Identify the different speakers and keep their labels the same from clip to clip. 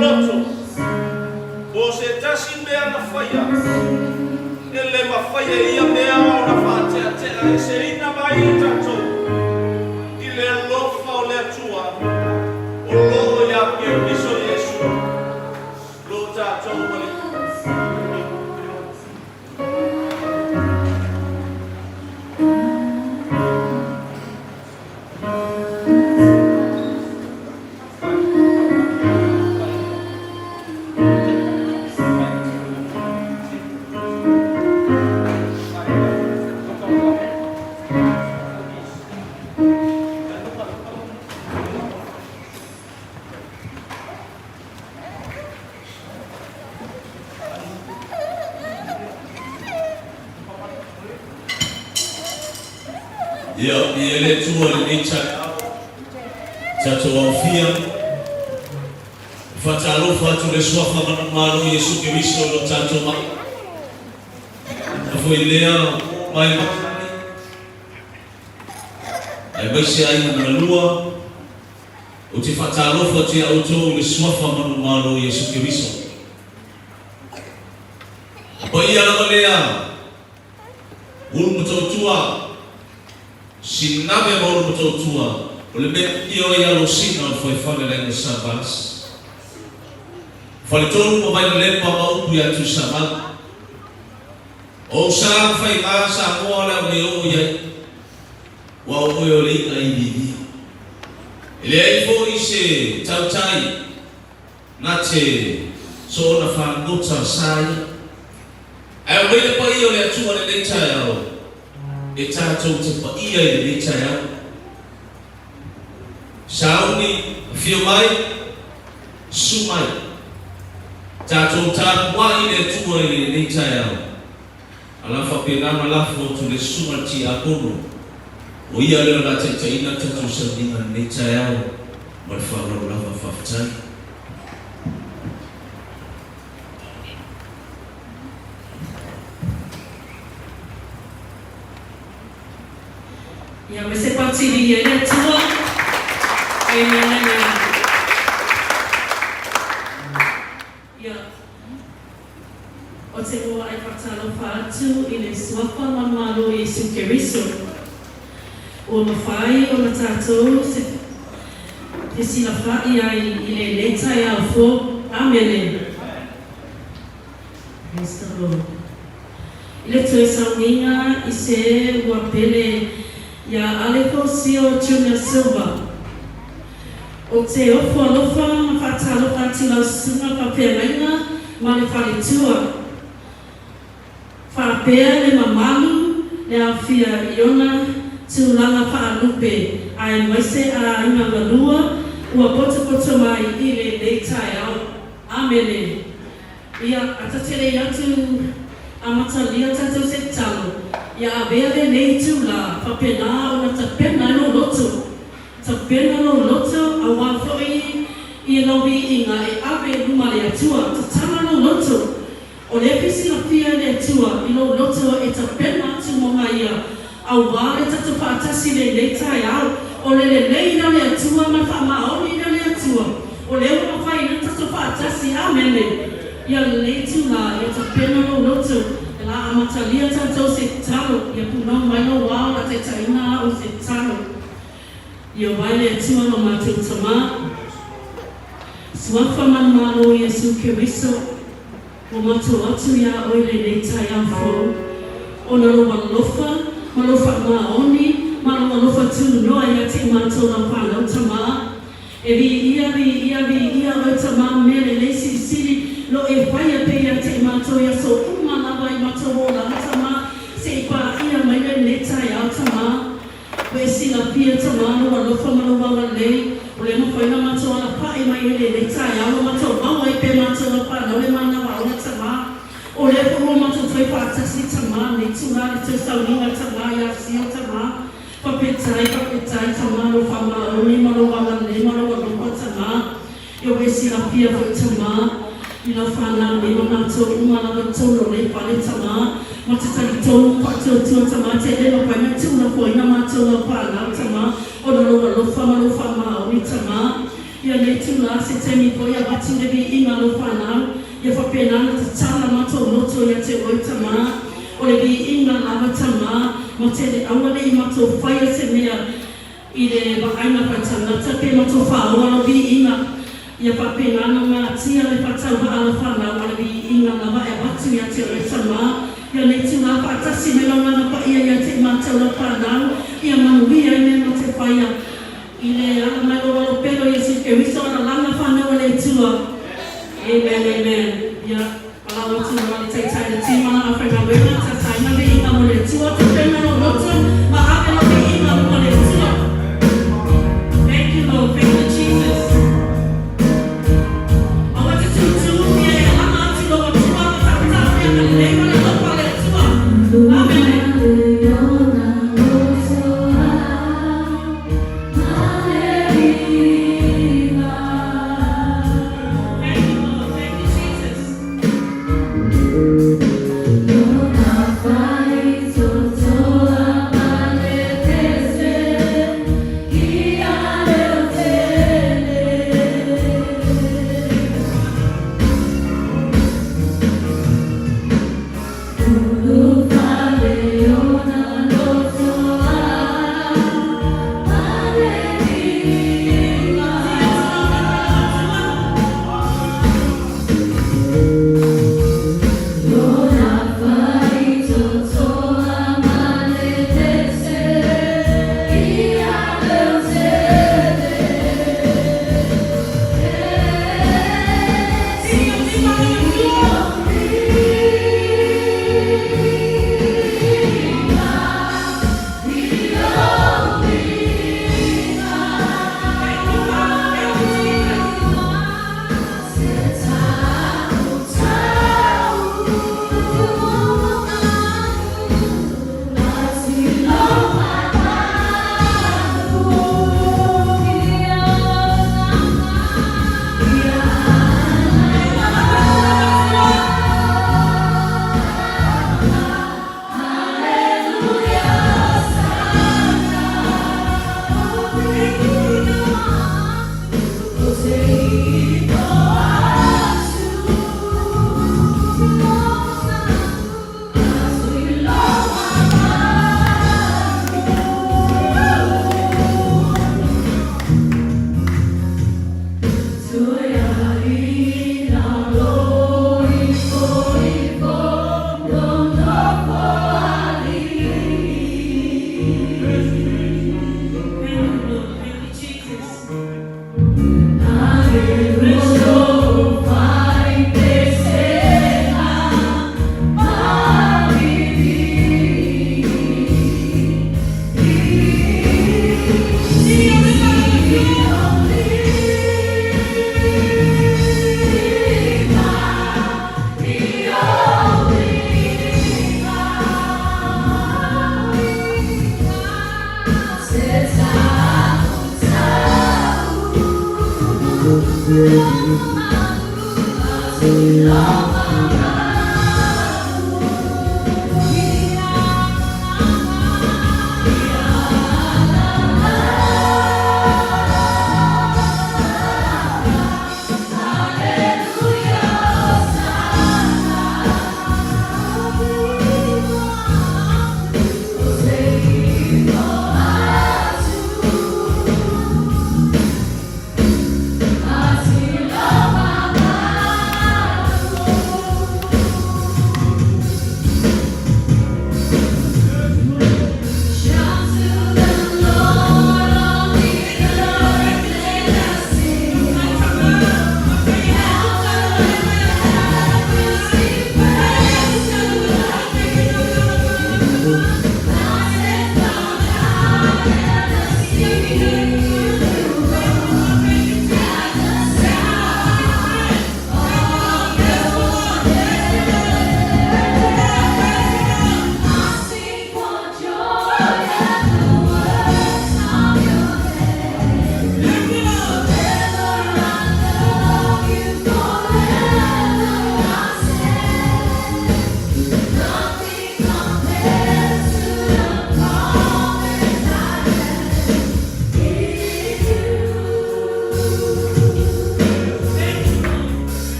Speaker 1: loto po o se tasi mea na faia, e le mafai e ia mea ona faateatea eseina mai i tatou i le alofa o le Atua o lo o ia Keriso Iesu lo tatou Alii.
Speaker 2: Ia, i le Atua i lenei taeao, tatou aofia, e faatalofa atu i le Suafa manumalo o Iesu Keriso i lo tatou aiga. E foi lea mai masani, aemaise aiga galua, ou te faatalofa atu ia outou i le Suafa manumalo o Iesu Keriso. O paia lava lea, Ulu Motootua, Sinave ma Ulu Motootua, o le mea io ai alosina o le fuaifale le aiga o Sa Valasi. Faletolu ma Vailalepa ma upu ia Tuisamau. O ou sa ma faiga Samoa o le a ou le oo i ai, ua o oe o le i'a i Vivia. E leai foi se tautai na te soona fagota sa ia. Ae aumai le paia o le Atua lenei taeao e tatou te paia i lenei taeao. Sauni, afio mai, susu mai. Tatou tapuai i le Atua i lenei taeao. Ala faapena ona lafo atu le susuga i le Tiakono, o ia lea o le a taitaiina le tatou sauniga i lenei taeao ma le faaaloalo lava. Faafetai.
Speaker 3: Ia me se patili i ai le Atua. Amen, amen. Ia, o te ua e faatalofa atu i le Suafa Manumalo Iesu Keriso. Ua mafai ona tatou se fesilafa'i ai i lenei taeao fou. Amene. Praise the Lord. I le toe sauniga i se ua pele iā Aleko Sio Junior Silva. O te ofo alofa ma faatalofa atu lau susuga faafeagaiga ma le faletua. Faapea le mamalu le aofia i ona tulaga faalupe aemaise aiga galua ua potopoto mai i lenei taeao. Amene. Ia, a taterei atu amatalia tatou se tatalo, ia avea lenei itulā faapena ona tapena ai lou loto, tapena lou loto auā foi i lau viiga e ave i luma le Atua, tatala lou loto. O lea fesilafia e le Atua i lou loto e tapena atu mo ngā ia, auā le tatou faatasi lenei taeao. O le lelei lea o le Atua ma le faamaoni lea o le Atua, o lea ua mafai ai ona tatou faatasi. Amene. Ia lelei tula, ia tapena lou loto, e la amatalia tatou se tatalo, ia punau mai lou ao la taitaiina au se tatalo. Ia wae le Atua lo matou Tama, Suafa manumalo o Iesu Keriso, Ua matou atu iā ʻoe lenei taeao fou, ona lou alofa ma lou faamaoni ma lou alofa tunoa iā te matou lau whanau Tamā. E viia, viia, viia ʻoe Tamā mea lelei silisili lo e whaia pe iā te matou i aso uma lava i matou olaga Tamā se i pāʻia mai lenei taeao Tamā. Ua e silafia Tamā lou alofa ma lou agalelei, o lea mafai ona matou alapaʻi mai e lenei taeao ua matou maua ai pea matou lau fanau le manawa ola Tamā. O lea foi ua matou toe faatasi Tamā nei tula le toe sauniga Tamā iā Sio Tamā. Faafetai, faafetai Tamā lou faamaoni ma lou agalelei ma lou alofa Tamā. Ia ua e silafia foi Tamā i lau fanau nei ma matou uma lava i totonu o nei fale Tamā, ma te talitonu faatuatua Tamā te le mafai na tuulafoaina matou lau fanau Tamā ona lou alofa ma lou faamaoni Tamā. Ia lenei itulā, se taimi foi e avatu le viiga a lau fanau, ia faapena ona tatala matou loto ia te Oe, Tamā. O le viiga lava, Tamā, ma te le aua ne i matou faia se mea i le vaaiga faaletagata pe matou faaoa lau viiga. Ia faapena ona natia le faatauvaa a lau fanau, a o le viiga lava e avatu ia te Oe, Tamā. Ia lenei itulā faatasi mai lau Agaga Paia ia te i matou lau fanau, ia manuia ai mea ma te faia. I le ala mai lou Alopelo Iesu Keriso alalaga fanau a le Atua. Amen amen. Ia valaau atu loa le taitai le team ma lana aufaigaluega tataina viiga mo le Atua tapena lou loto ma ave lau viiga mo le Atua. Thank you Lord, thank you Jesus. Aua te tūtū ia e alaga atu lou Atua ma tautau le agalelei ma le alofa o le Atua. Amen. Thank you Lord, thank you Jesus. Thank you Lord, thank you Jesus.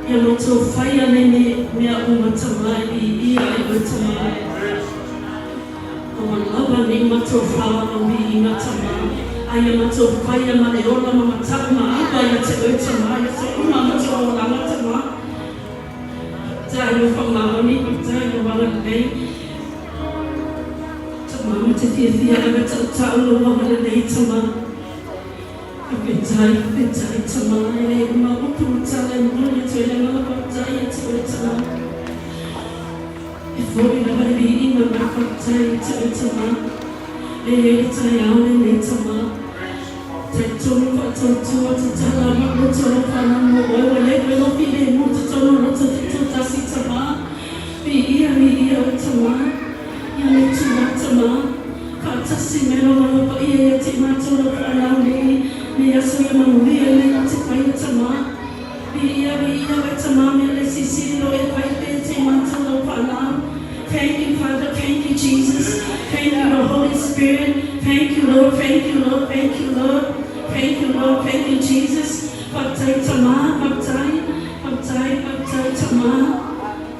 Speaker 3: Ia matou faia nei mea uma Tama e viia ai Oe Tama. Ua lava nei matou fao ma viiga Tama, a ia matou faia ma le ola ma mata'u ma ava ia te Oe Tama i aso uma o matou olaga Tama. Faafetai i lou faamaoni, faafetai i lou agalelei Tama, ma te fiafia lava e tautau lou agalelei Tama. Faafetai, faafetai Tama, e le uma upu ma tala e momoli atu ai le agaga faafetai ia te Oe Tama. E foi lava le viiga ma le faafetai ia te Oe Tama. E i ai le taeao lenei Tama. Talitonu faatuatua tatala ma loto alofa ana mo Oe ua i ai koe lau filemu totonu o loto tutoatasi Tama. Viia, viia Oe Tama. Ia le Atua Tama. Faatasi mai lau Alo Paia ia te matou lau Faanau nei, nei aso ia manuia nei o te paia Tama. Viia, viia oe Tama mea le silisili lo e fai pea te matou lau Faanau. Thank you Father, thank you Jesus, thank you the Holy Spirit, thank you Lord, thank you Lord, thank you Lord, thank you Lord, thank you Jesus. Faafetai Tama, faafetai, faafetai, faafetai Tama.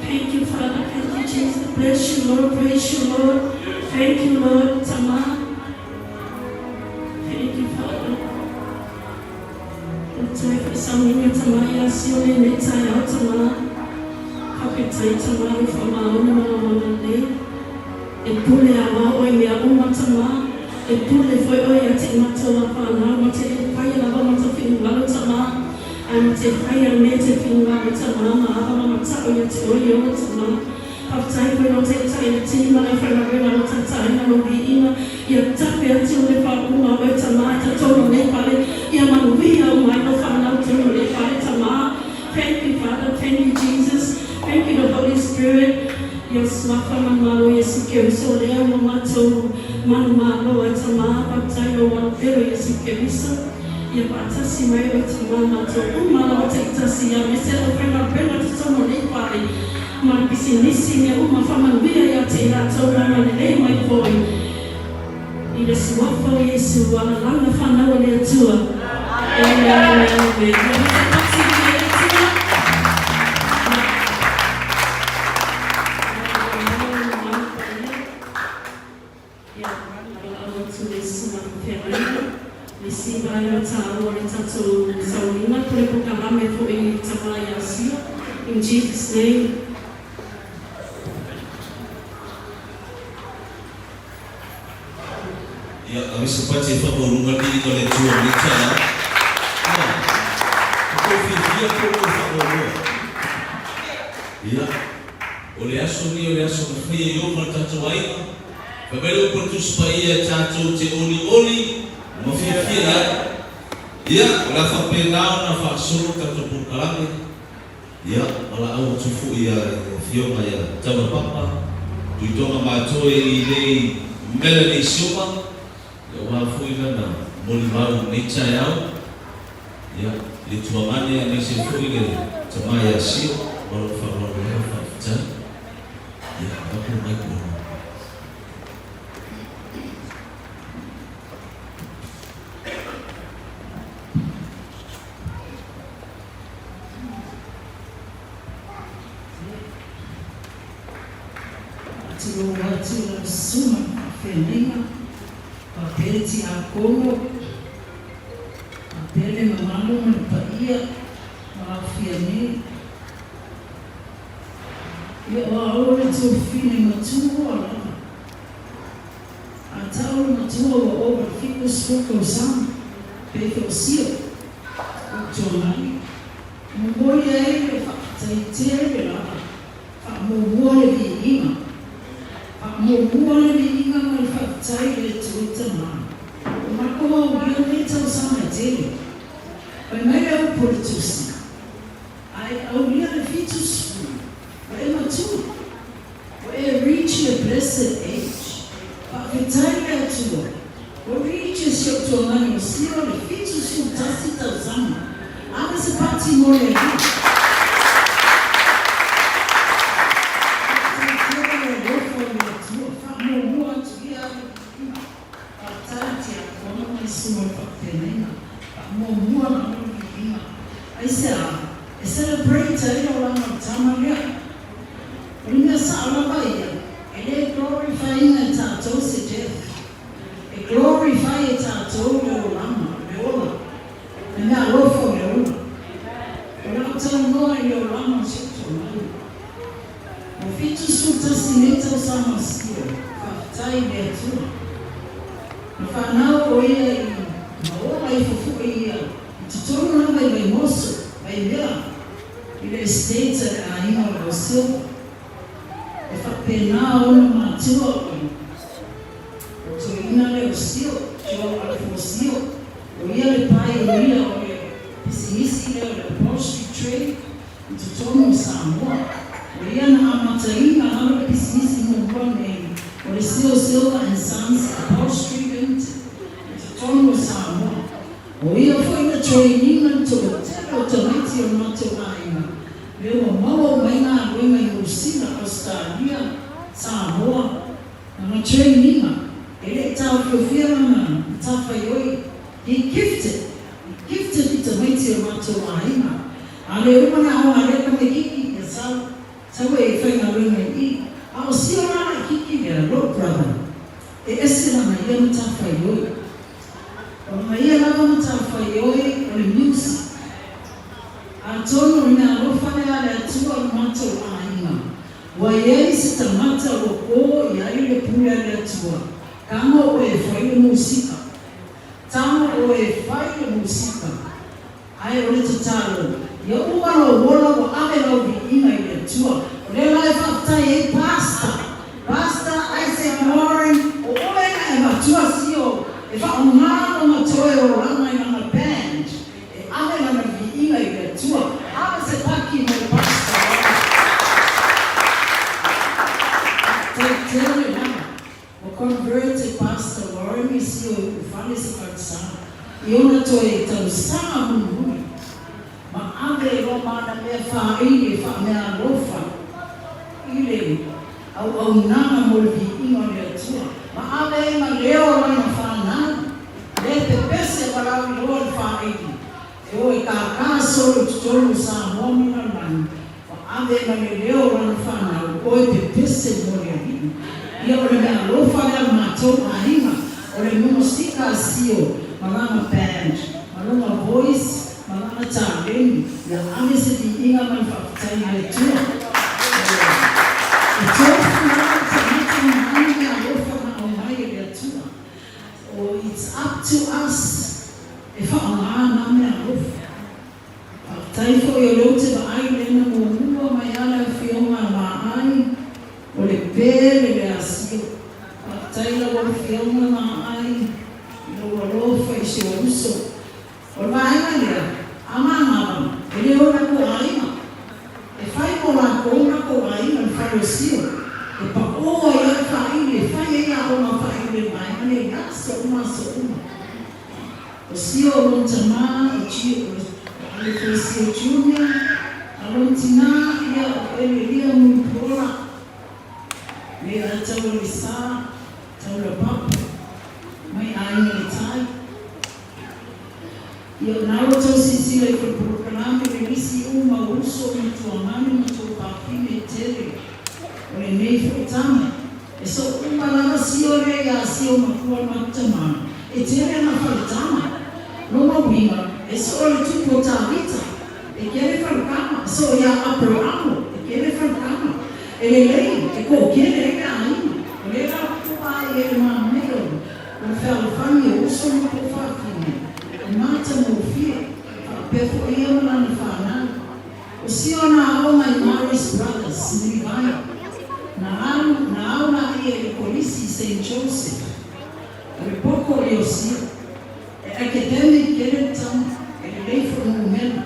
Speaker 3: Thank you Father, thank you Jesus, bless you Lord, praise you Lord, thank you Lord, Tama. Thank you Father. Faafetai faaisauniga Tama ia Sione nei taeao Tama. Faafetai Tama lou faamaoni ma lou agalelei. E pule aoao oe mea uma Tama. E pule foi oe ia te i matou a whanau ma te le paia lava matou finagalo Tama. Ae ma te whai a me te finagalo Tama ma ava ma mata'o ia te oe Iola Tama. Faafetai foi lo taitai le tini ma le aufaigaluega lo taitaiga lo viiga ia tape atu o le faauuga o oe Tama i totonu o nei fale ia manuia uma ai lo whanau tonu o nei fale Tama. Thank you Father, thank you Jesus, thank you the Holy Spirit. Ia suafa manumalo Iesu Keriso lea ua matou manumalo ai Tama. Faafetai lou alofelo Iesu Keriso. Ia faatasi mai oe Tama matou uma lava taitasi ia aemaise le aufaigaluega totonu o nei fale ma le pisinisi mea uma faamanuia ia te i latou ma agalelei mai foi i le suafa o Iesu alalaga fanau a le Atua. Amen amen amen. Ia matou pasi i le Atua. Ia, valaau atu le susuga feagaiga, le siva ai o taua le tatou sauniga, pule pokalame foi i tama ia Sio, in Jesus name.
Speaker 2: Ia, ave se pati e whakaurunga ni i le Atua o lenei taeao. Ia, ko tou fiafia po o whakaurua. Ia, o le aso nei o le aso na whaia i o ma le tatou aiga. Fai mai le upu a le Tusi Paia e tatou te olioli ma fiafia ai. Ia, o le a faapena ona faasolo le tatou polokalame. Ia, valaau atu foi i le Afioga ia Taulapapa, Tuitoga Matoe i nei Melanie Silva, ia aua foi lana molimau i lenei taeao. Ia, le tuagane aemaise foi le tama ia Sio ma lou faaaloalo lava faafetai. Ia, avatu le mic i lou.
Speaker 4: Faatulou atu i lau susuga i le faafeagaiga, faapea le tiakono, faapea le mamalu ma le paia ua aofia nei. Ia o au o le tuafafine matua lava. A tau le matua ua ova i le 70 tausaga, pe toasio, o Tuanai. Momoli ai le faafetai tele lava, faamuamua le viiga. Faamuamua le viiga ma le faafetai i le Atua Tama. Ua matou aulia nei tausaga e tele. Fai mai le upu o le Tusi, A e aulia le 70, ua e matua. Ua e reach le blessed age. Faafetai le Atua, ua reach e si ou tuagani o Sio le 71 tausaga. Ave se pati mo le Alii. Faafetai tele le alofa o le Atua. Faamuamua atu ia le viiga. Faafetai le Tiakono ma le Susuga o le Faafeagaiga. Faamuamua lava le viiga. Aisea? E celebrate ai le olaga o le tama lea. O le mea sao lava ia, e le glorify ina e tatou se death. E glorify e tatou le olaga, le ola, le meaalofa o le ola. O lau talanoa i le olaga o si ou toalai. Ua 71 nei tausaga o Sio, faafetai i le Atua. Na fanau o ia i ma ola ifo foi ia i totonu lava i Vaimoso, Vaimea, i le estate a le aiga o le Ao Silva. E faapena ona matua o le o toeaina lea o Sio, Joe Alfo Sio, o ia le pioneer o le pisinisi lea o le upholstery trade i totonu o Samoa. O ia na amataina lava le pisinisi muamua nei o le Sio Silva and Sons Upholstery Limited i totonu o Samoa. O ia foi na train ina le toatele o tamaiti o le matou aiga lea ua maua uma ai galuega i Niu Sila, Ausetalia, Samoa. Lana train ina, e le i taofiofia lana matafaioi. He gifted, he gifted i tamaiti o matou aiga. A le uma na aoga lea tamaikiki, ia sau, sau e faigaluega i i. A o sio la laikiki lea, lou brother, e ese lana ia matafaioi. O lana ia lava matafaioi o le music. Atonu o le mea alofa lea a le Atua i matou aiga, ua i ai se tagata ua po i ai le pule a le Atua, tago oe e fai le musika. Tago oe e fai le musika. Ae o le tatalo, ia uma lou ola ua ave lau viiga i le Atua. O lea la e faafetai ai Pastor, Pastor Isaac Warren, o oe na e matua sio e faaaoga lona toe olaga i lana band e ave lana viiga i le Atua. Ave se paki mo le Pastor Warren. Faafetai tele lava. Ua convert e Pastor Warren i si o ufale se falesa i ona toe tausaga mulimuli ma ave e loa ma ana mea faaili e faameaalofa i le auaunaga mo le viiga o le Atua ma ave ai ma leo o lana fanau le pepese valaauiloa le faaili E o e kākā solo i totonu o Samoa ma le lalolagi, ua ave ma le leo o lana fanau, o e pepese mo le Alii. Ia o le mea alofa lea a le matou aiga, o le musika a Sio ma lana band, ma lona voice, ma lana taleni, ia ave se viiga ma le faafetai i le Atua. E tofu lava le tagata ma ana mea alofa na aumai e le Atua. O it's up to us e faaaoga nā mea alofa. Faafetai foi o lea ou te vaai lea na muamua mai a le Afioga a Vaai o le pele le Asio. Faafetai lau Afioga Vaai i lou alofa i si ou uso. O le vaega lea, a manava, e le o lakou aiga. E fai mo lakou lakou aiga le fale o Sio, e paʻō ai lava le faaili e fai ai aoga faaili le vaega lea i aso uma aso uma. O Sio o lona tamā, o Sio o Alefo Sio Junior, a lona tinā ia o Elelia Mulipola, me a Taualesa Taulapapa, mai Aiga i le Tai. Ia o na ua tou silasila ifo i le polokalame le lisi uma o uso ma tuagane ma tuafafine e tele o lenei foi tama. E so uma lava sio lea ia sio makua ma tama e tele ana faletama. Lona uiga e so o le tupu o Tavita e kele faletama, so ia Aperamo e kele faletama. E lelei e toatele ai le aiga. O lea la ua ai e le manaia o le fealofani e uso ma toafafine, e matagofie, faapea foi ia ma lana fanau. O si ona aoga i Marist Brothers, Mulivai, na alu, na ao laia i le kolisi i Saint Joseph. O le poko o Iosia, e academic tele le tama, e lelei foi numera.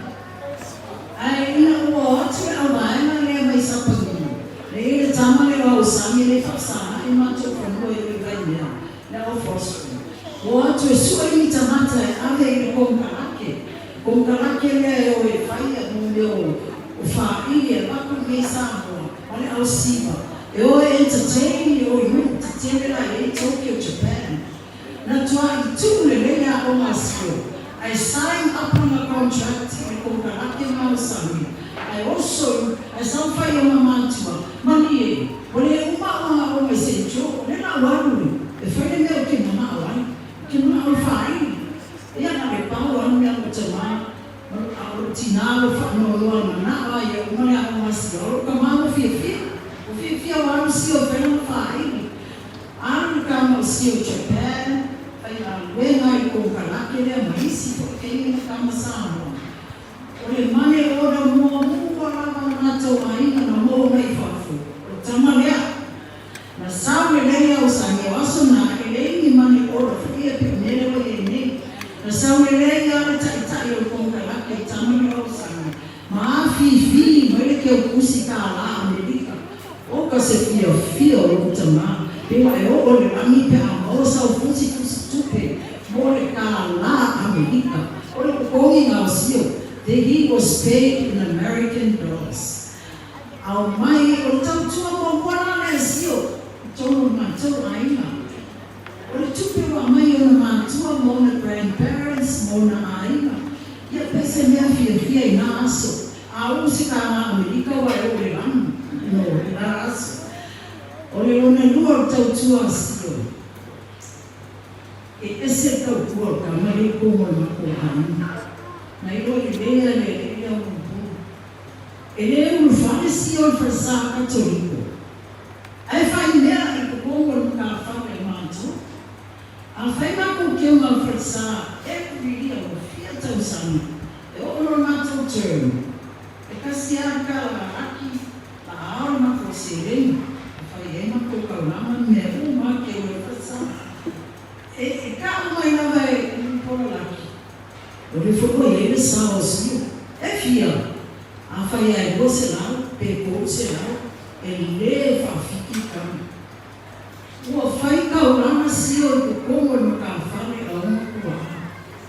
Speaker 4: Ae ina ua o atu le auvaega lea mai Sapani, le i le tama lea o Ausami lea i faafesagaai matou fanua i o i Vaimea, le au Foster. Ua o atu e sue ni tagata e ave i le komukalake, komukalake lea e o e fai a mo mea o faaili e avatu i nei Samoa ma le au Siva e o e entertain e o i nuu tetele la i ai Tokyo, Japan. Na tuaʻi tuu lelei le aoga a Sio, ae sign up lana contract i le komukalake ma Ausami. Ae oso i uka, ae sau fai i ona matua, Malie, ua le uma au aoaoga i Saint Joe, o lea la ua alu e fai le mea ou te manao ai. Ou te manao e faaili. Ia na o le pau lava le mea a lou tama, a o lou tinā ua faanoanoa i le manao lava ia uma le aoga a Sio. O lou tama ua fiafia, ua fiafia ua alu Sio e fai lana faaili. Alu le tama o Sio i Japan, faigaluega ai i le konekarate lea ma isi foi teine ma tama Samoa. O le money order muamua lava a matou aiga na maua mai i fafo, o le tama lea. Na sau lelei au sa i o aso na e leai ni money order foi ia pei o mea lea ua i ai nei. Na sau lelei lava le taitai o le konekarate i tama lea o Ausani ma afifi mai le keukusi kālā Amerika. Oka se fiafia o lou tama, pe ua e oo i le lagi pe a maua sau fusifusi tupe mo le kālā Amerika. O le totogiga o Sio, the he was paid in American dollars. Aumai, o le tautua muamua la lea a Sio i totonu o le matou aiga. O le tupe ua aumai e ona matua ma ona grandparents ma ona aiga, ia pe se mea fiafia i na aso. A uu se kālā Amerika ua e oo i le lagi, no, i la aso. O le lona lua o le tautua a Sio, e ese le tautua o le tama lea i totonu o le matou aiga. Na iloa lelei lava e le Alii le aunuupolu. E le ulufale Sio i le falesa Katoliko, ae faimea i totonu o le matafale a matou. A fai matou keuga o le falesa every year ua fia tausaga, e oo loa le matou term, e tasi lava le tala a Aki, la ao le matou seleni e fai ai matou taulaga ma mea uma a keu ai le falesa. E tau mai lava e Mulipola Laki, o lea foi ua i ai le sao o Sio. E fia? Afai lava e 200 pe 300, e le faafiki tama. Ua fai taulaga Sio i totonu o le matafale a ona tuaa,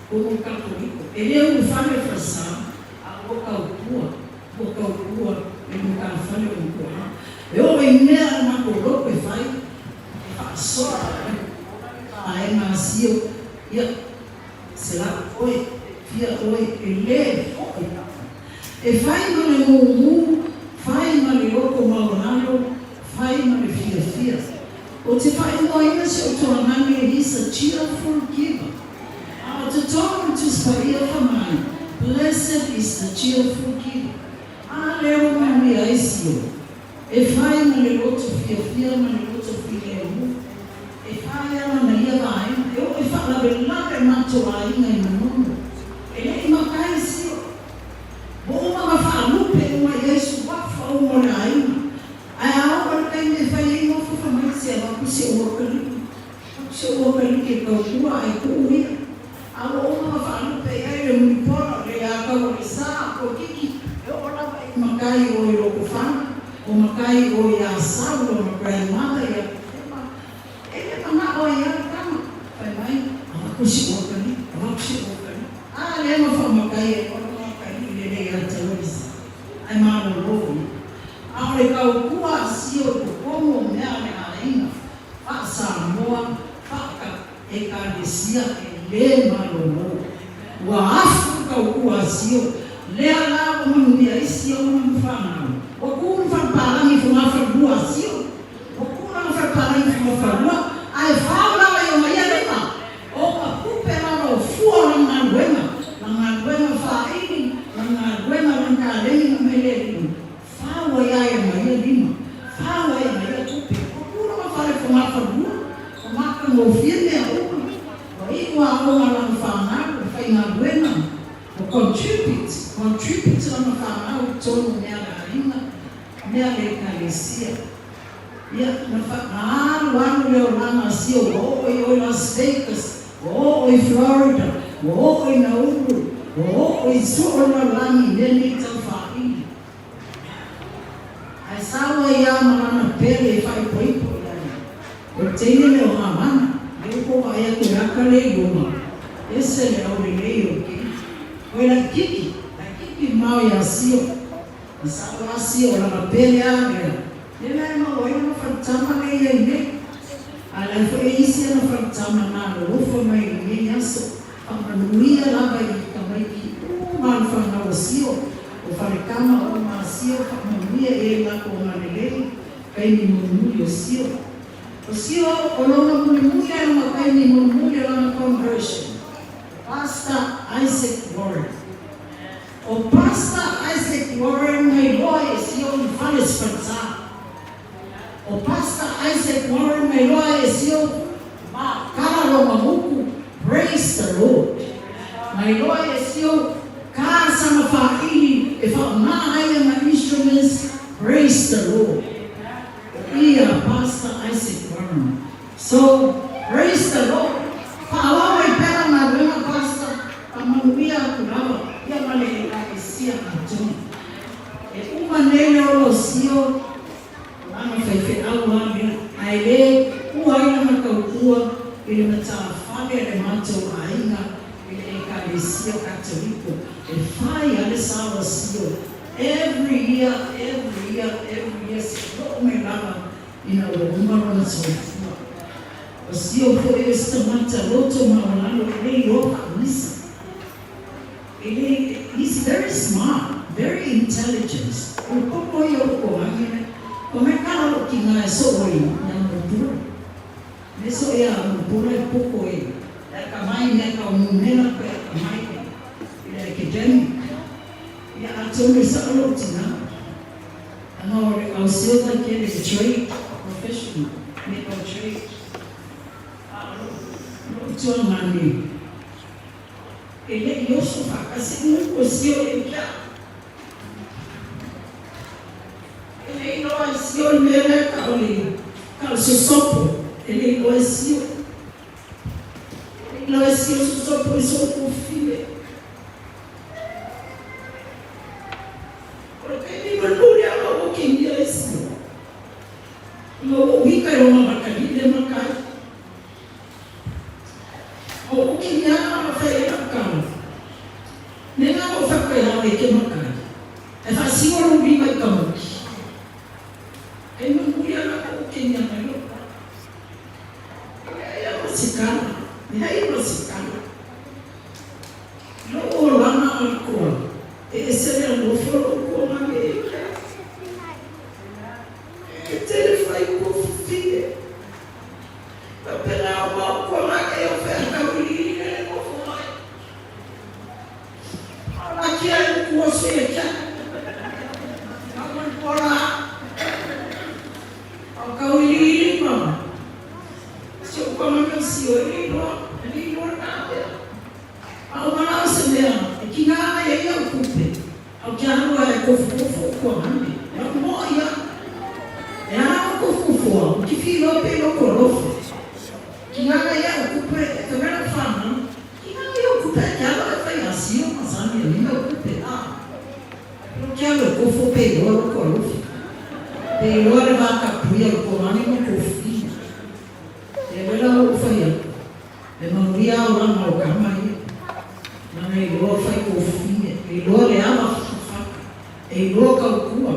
Speaker 4: totonu o le Katoliko. E le ulufale le falesa, a ua tautua, ua tautua i le matafale o ona tuaa. E oo i mea a le matou lotu e fai, e faasoa vaega a Sio, ia, 100 oe, fia oe, e le foi lava. E fai ma le mumu, fai ma le loto maualalo, fai ma le fiafia. Ou te faaigoaina si ou toagane he's a cheerful giver. A o totonu o le Tusi Paia fai mai, Blessed is the cheerful giver. A lea ua manuia ai Sio. E fai ma le loto fiafia ma le loto filemu. E fai ana na ia vaega, e oo i faalavelave matou aiga i Manono. E le i makai Sio. Ua uma ona faalupe uma i ai suafa uma o le aiga. Ae a oo i le taimi e fai ai nofo fai mai se avatu si ou akaliki, avatu si ou akaliki e tautua ae tuu ia. A ua uma ona faalupe i ai le mulipola, le atau o le sa, toeitiiti, e oo lava i matai o i Lotofaga, o matai o i Asau, lona grandmother ia Tefema. E le manao ai lava le tama, fai mai, avatu si ou akaliki, avatu si ou akaliki. A lea na faamatai ai loa lona akaliki lelei ia te au e le sa, ae malolo ia. A o le tautua a Sio i totonu o mea a le aiga faa-Samoa, faa-Ekalesia e le malolo. Ua afu le tautua a Sio, lea la ua manuia ai Sio ma lana fanau. Ua tu le falepalagi i fogafalelua a Sio, ua tu lana falepalagi i fogafalelua, ae fau lava i ona ia lima. O ka tupe lava o fua o lana galuega, lana galuega faaili, lana galuega, lana taleni na mai le Alii, fau ai a ia ma ia lima, fau ai ma ia tupe. Ua tu lona fale fogafalelua, ua matagofie mea uma, ua iu aoga lana fanau, ua faigaluega, ua contribute, contribute lana fanau i totonu o mea a le aiga, mea a le Ekalesia. Ia, na fa, na alu alu le olaga a Sio, ua oo i o i Las Vegas, ua oo i Florida, ua oo i Nauru, ua oo i soo le lalolagi i mea nei tau faaili. Ae sau ai lava ma lana pele e faaipoipo i ai. O le teine lea o Hamana, lea ua tou vaai atu i le ata lea i luma, ese le aulelei o le keiki. Oi laititi, laititi mamao iā Sio. Na sau lava Sio o lana pele lava lea. Lea la e maua ai lana faletama lea e i ai nei. A la e foi e isi ana faletama na alolofa mai i lenei aso. Faamanuia lava i tamaiti uma a le fanau a Sio, o faletama uma a Sio faamanuia i ai lakou agalelei taimi mulimuli o Sio. O Sio o lona mulimuli a lona taimi mulimuli o lana conversion. Pastor Isaac Warren. O Pastor Isaac Warren na iloa e Sio i fale sefalesa. O Pastor Isaac Warren na iloa e Sio ma kala lona upu Praise the Lord. Na iloa e Sio ka sana faaili e faaaoga ai ana instruments Praise the Lord. O ia Pastor Isaac Warren. So, praise the Lord. Faaauau ai pea lau galuega Pastor, faamanuia atu lava ia ma le Ekalesia atoa. E uma nei le olosio o lana faifeau lava lea, ae le tuua ai lana tautua i le matafale a le matou aiga i le Ekalesia Katoliko e fai a le sao a Sio every year, every year, every year seia oo mai lava ina ua uma lona soifua. O Sio foi o se tagata loto maualalo e le iloa faamisa. E le, he's very smart, very intelligent. O le popo ia o Koangi le, o me kala lo ki nga e so oi na mo pula. Me so ia mo pula e poko e, e ka mai me ka o numera pe ka mai i le academic. Ia atonu e sao lou tina. Ana o le au sio tai kele le trade professional me kau trade. A o lou lou tuangane e le'i oso faatasi upu o sio e kia. E le iloa e sio le mea lea tau o le tau sosopo e le iloa e sio. E le iloa e sio sosopo i sou kofine. O le taimi mulimuli lava ua okigia e sio. Ina ua ou hika i lona makali'i le makai. A ua okigia lava ma fai ai lau tala. Mea ua faapea e ke makai. E faasino lou lima i ka moki. E mulimuli ana ua okigia mai lou tala. E leai lava se tala. Leai ma se tala. I lou olaga atoa, e ese le alofa o lou toalagi e ia. E tele fai kofufine. Faapena o mau toalagi e o feakauiliili le le nofo mai. A o la kia e uku oso ia kia. A o le pola. A o kauiliili ma. Si o toalagi o sio e le iloa. E le iloa na mea. A o manao se mea e kinā mai ai au kupe, a o ke alu a e kofukofo o Kuahane, lau moa ia. E ana o kofukofoa, o ki whiloa pe loko alofa. Kinā mai au kupe e ka mea lau whanau, kinā mai au kupe a ke alo e whai a sio ma sani a lima au kupe, a. No ke alu e kofo pe iloa loko alofa. Pe iloa le wā ka puia o Kuahane ma kofina. E wela o whai aku. E manuia olaga o kama ia. Lana e iloa fai kofine, e iloa le ala whakawhaka, e iloa kaukua,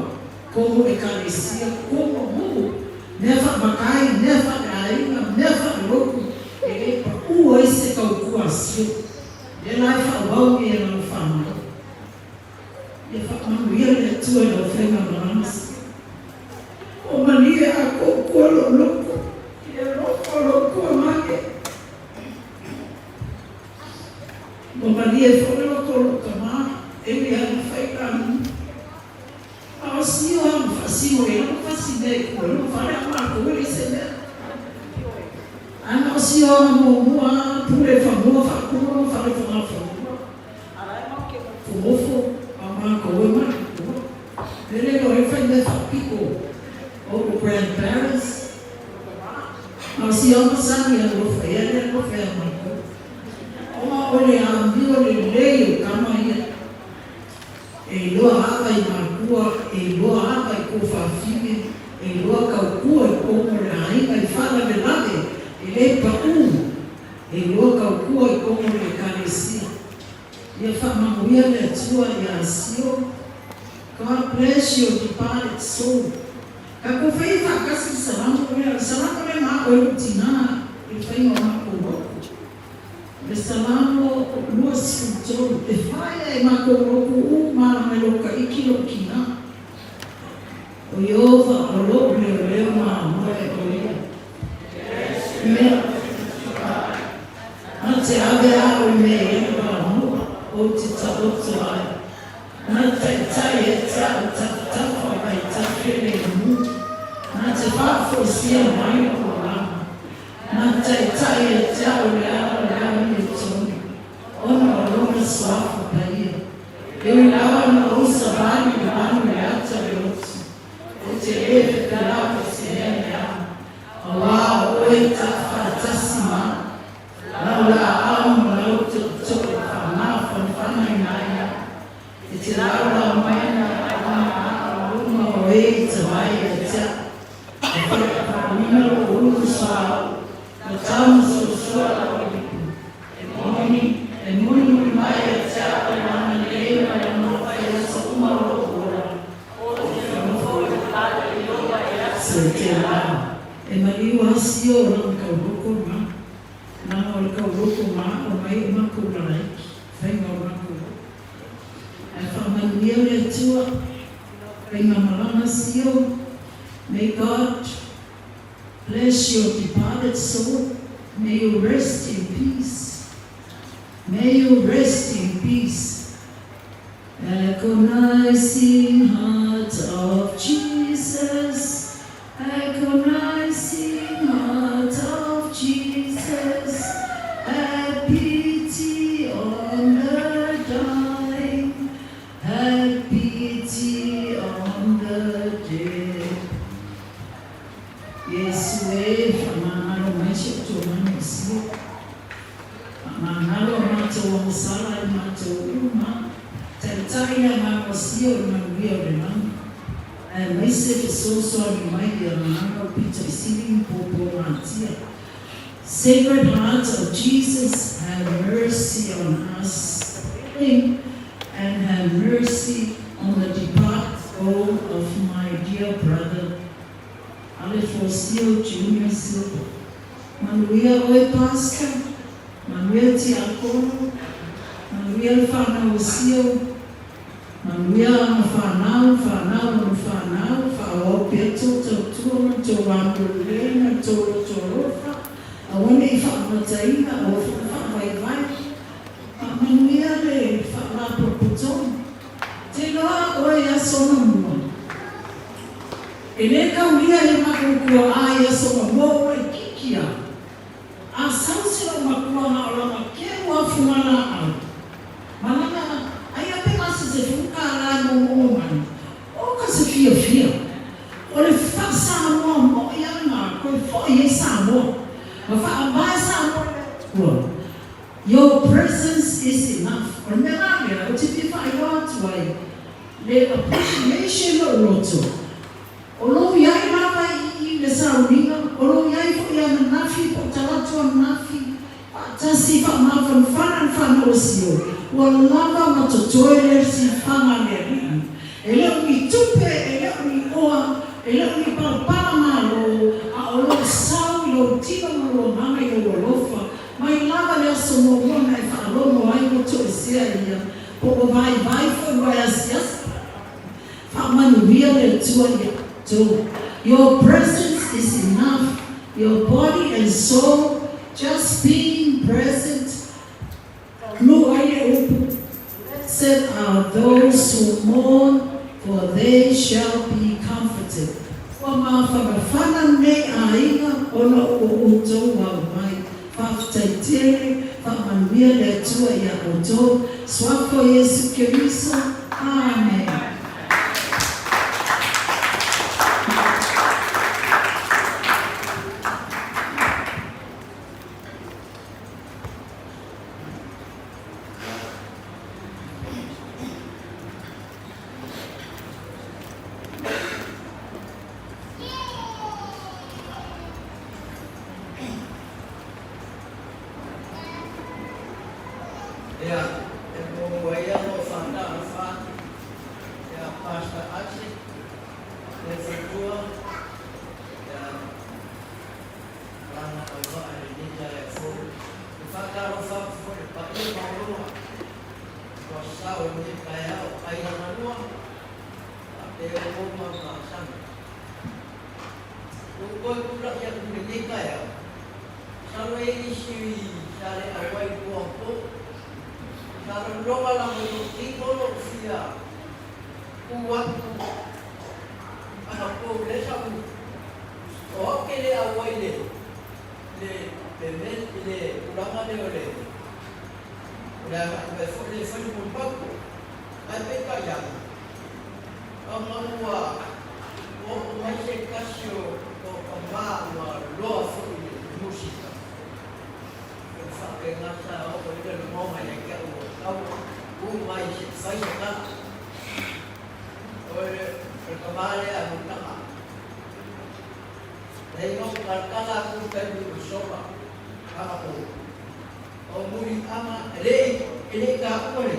Speaker 4: komo ekalesia, komo nuu, mea whaamakai, mea whaleaiga, mea whalelotu, e le paʻu ai se kaukua a sio. Lea la e faaauau nei e lana whanau. Ia faamanuia le Atua i lau faiga malama sio. O malie a kou kua lou loko, i le alofa o lou kua make. Ua malie foi le loto o lou tama, e ui ana fai lanu. A o sio a ma faasino e lama fasi mea i kua luma fale a makou e leai se mea. Ana o sio ana muamua a pule fanua faatumu lona fale fogafanua. A lae mau ke mofomofo a makou e matutua. Lele loa e fai mea faapiko o grandparents. A o si ama sani alofa ia le alofa ia matou. Ona o le amio lelei o tama ia. E iloa ava i makua, e iloa ava i kou fafine, e iloa kaukua i kou mo le aiga i faalavelave, e le paʻu, e iloa kaukua i kou mo le ekalesia. Ia faamanuia le Atua iā Sio. God bless your departed soul. Tatou fai e faatasi le salamo lea, o le salamo lea na aʻo ai lou tinā i le faiga o matou lotu. O le Salamo 23, e fai ai matou lotu uma mai lou taiki lou tinā. O Ieova o lo'u leoleo mamoe o ia mea na te ave a'u i mea e ai vaamua ou te taoto ai. Na taitai ia te a'u tafatafa o vaitafe lemu, na te faafoisia mai lo'u olaga. Na taitai ia te a'u i le ala o le amiotonu, ona o lona Suafa Paia. E ui lava ina ou savali i le vanu i le ata o le oti, ou te lē fefelao i se mea leaga, auā o oe e taafaatasi ma a'u. Lau lāau ma lau toʻotoʻo e faamafanafanaina ai a'u. E te laolao mai ana a'u ma a'u i luma o e i tavai ia te a'u. E faapaaina lo'u ulu suauu, ua taumasoasoa la'u lipu. E moni, e mulimuli mai ia te a'u lona agalelei ma lona alofa i aso uma o lo'u ola, ou te nofo i le fale o Ieova i aso e tele lava. E maliu lava sio o lana tauloko ma Leaga o le tauloko ma aʻo mai o makou lalaiki, faiga o makou loto. Ae faamanuia le Atua i lau faiga malaga sio. May God bless your departed soul, may you rest in peace, may you rest in peace. Agonizing heart of Jesus, agonizing heart of Jesus, have pity on the dying, have pity on the dead. Iesu e, faamagalo mai si ou tuamanu o Sio. Faamagalo a matou agasala i matou uma, taitai le agaga o Sio i manuia o le lagi. Aemaise fesoasoani mai i agaga o pito i sili ma puapuagatia. Sacred Heart of Jesus, have mercy on us the living, and have mercy on the departed soul of my dear brother Alefosio Junior Silva. Manuia oe Pastor, manuia Tiakono, manuia le fanau o Sio, manuia ana fanau, fanau ona fanau, faaauau pea tou tautua ma le tou amio lelei ma le tou loto alofa, aua ne i faamataina, aua foi le faavaivai. Faamanuia le Faalapotopotoga. Te iloa oe i aso ona mua. E lē kaulia i le makou tuaʻā i aso ona mua ua itiiti a. A sau si lou makua na o lana keu afu ma lāʻau. Ma lana aia pe ma se sefulu kālā e momomo mai. O ka se fiafia. O le faa-Samoa moʻi a lena koe foʻi ai Samoa. Ma faavae Samoa i le Atua. Your presence is enough. O le mea la lea ou te fia faailoa atu ai le appreciation o lou loto. O lou iai lava i i le sauniga, o lou iai foi ananafi po o talaatu ananafi, faatasi faamafanafana le fanau o Sio, ua lava ma totoe le sifaga a le Alii. E le o ni tupe, e le o ni oa, e le o ni palapala malo, a o lou sau i lou tino ma lou agaga i lou alofa, Mai lava le aso muamua na e faalogo ai ua toesea ia, po ua vaivai foi ua e asiasi faamanuia le Atua ia outou. Your presence is enough, your body and soul just being present taunuu ai le upu, Blessed are those who mourn, for they shall be comforted. Ua mafanafana lenei aiga ona o outou au mai. Faafetai tele, faamanuia le Atua ia outou. Suafa o Iesu Keriso. Amen.
Speaker 5: Ia, e muamua ia lou faatalofa atu ia Pastor Isaac, le faletua, ia lana auvaa i lenei taeao fou. E faatalofa atu foi i le paia maualuga ua sao i lenei taeao, Aiga Galua. E o ma ma sana. O koe kula ia ku le nei kai au. Sa lo e isi sa le awai kua po. Sa lo longa la mo lo tingo lo fia. Ku atu. Ana po le sa mu. O au ke le awai le. Le le me le kulanga le o le. Le aga le fo le fo mo pau. Ai pe ka ia. O ma ua o mai se kasi o o o ma ua loa fo i le musika. O fa ke ngata o o le le mo mai ke o au u mai se fai se ka. O le o ka male a mo tanga. Nei no kalkala ku pe mi o soba. Anga po. O muri anga le le ka o le.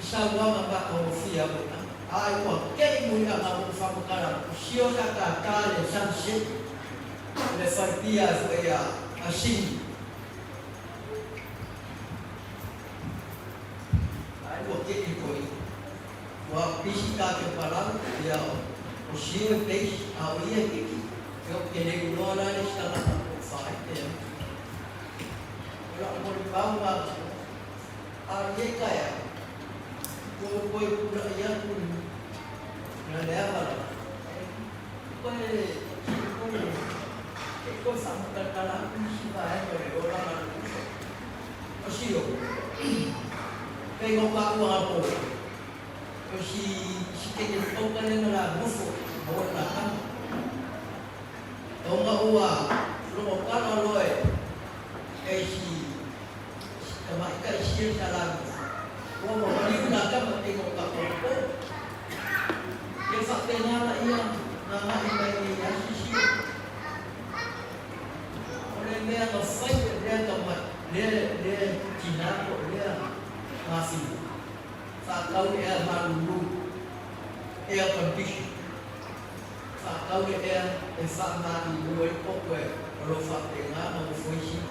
Speaker 5: Sa wa ma ka o fia mo ta. Ai ua ke muri anga mo fa mo kala. Sio sa ka ka le san se. Le farpia fo ia asin. Ai ua ke i koi. Ua pisi ka ke palau ia o sio e peisi a o ia kiki. E o ke le uloa la le stala ka o whai te. O la mo le pau ngā a ie kai ko koe kura ia ku na le ava la. Koe koe ke koe whamutakala ku si vae ko le ora ngā uso. O sio. Pei ngō ka ua ngā po. O si si ke te tauka le la nofo o la kama. O ngā ua longo kala loe e si ka mai ka si sa la ua ma wali una kama te ngō ka po po. Ia fa te ngā la ia ngā mai mai i a si si. O le mea ka whai lea ka mai le le tina ko lea ngā whiu. Whakau ea malulu air condition. Whakau ea e whaamālulu ai po koe o lo whapengā ma mo foisi.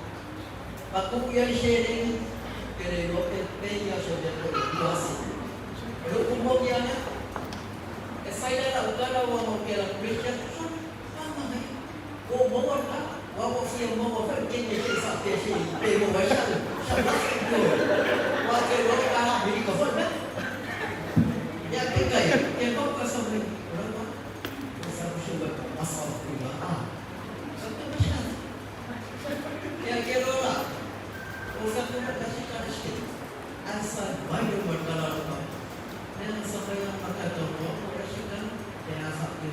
Speaker 5: Ma ku ia i se rengi, ke le lo e pe ia se te ko e tuafu. E lo kumo ki ana, e whai la ukala ua mo ke la kulesia, so, mama ngai, o maua la, wa mo fia maua whai ke ke se whapea se i pe mo wai sa, sa wa ke lo ka ha miri ka whai Ya ke kai, ke mo ka sa mai, ora ba. O sa ko se wa afa ku la a. Sa ka ma sa. Ya ke lo la. O sa ko ka se ka se. Asa mai lo ma ka la ka. Ne sa ka ya ma ka to ko ko se ka. Ya sa ke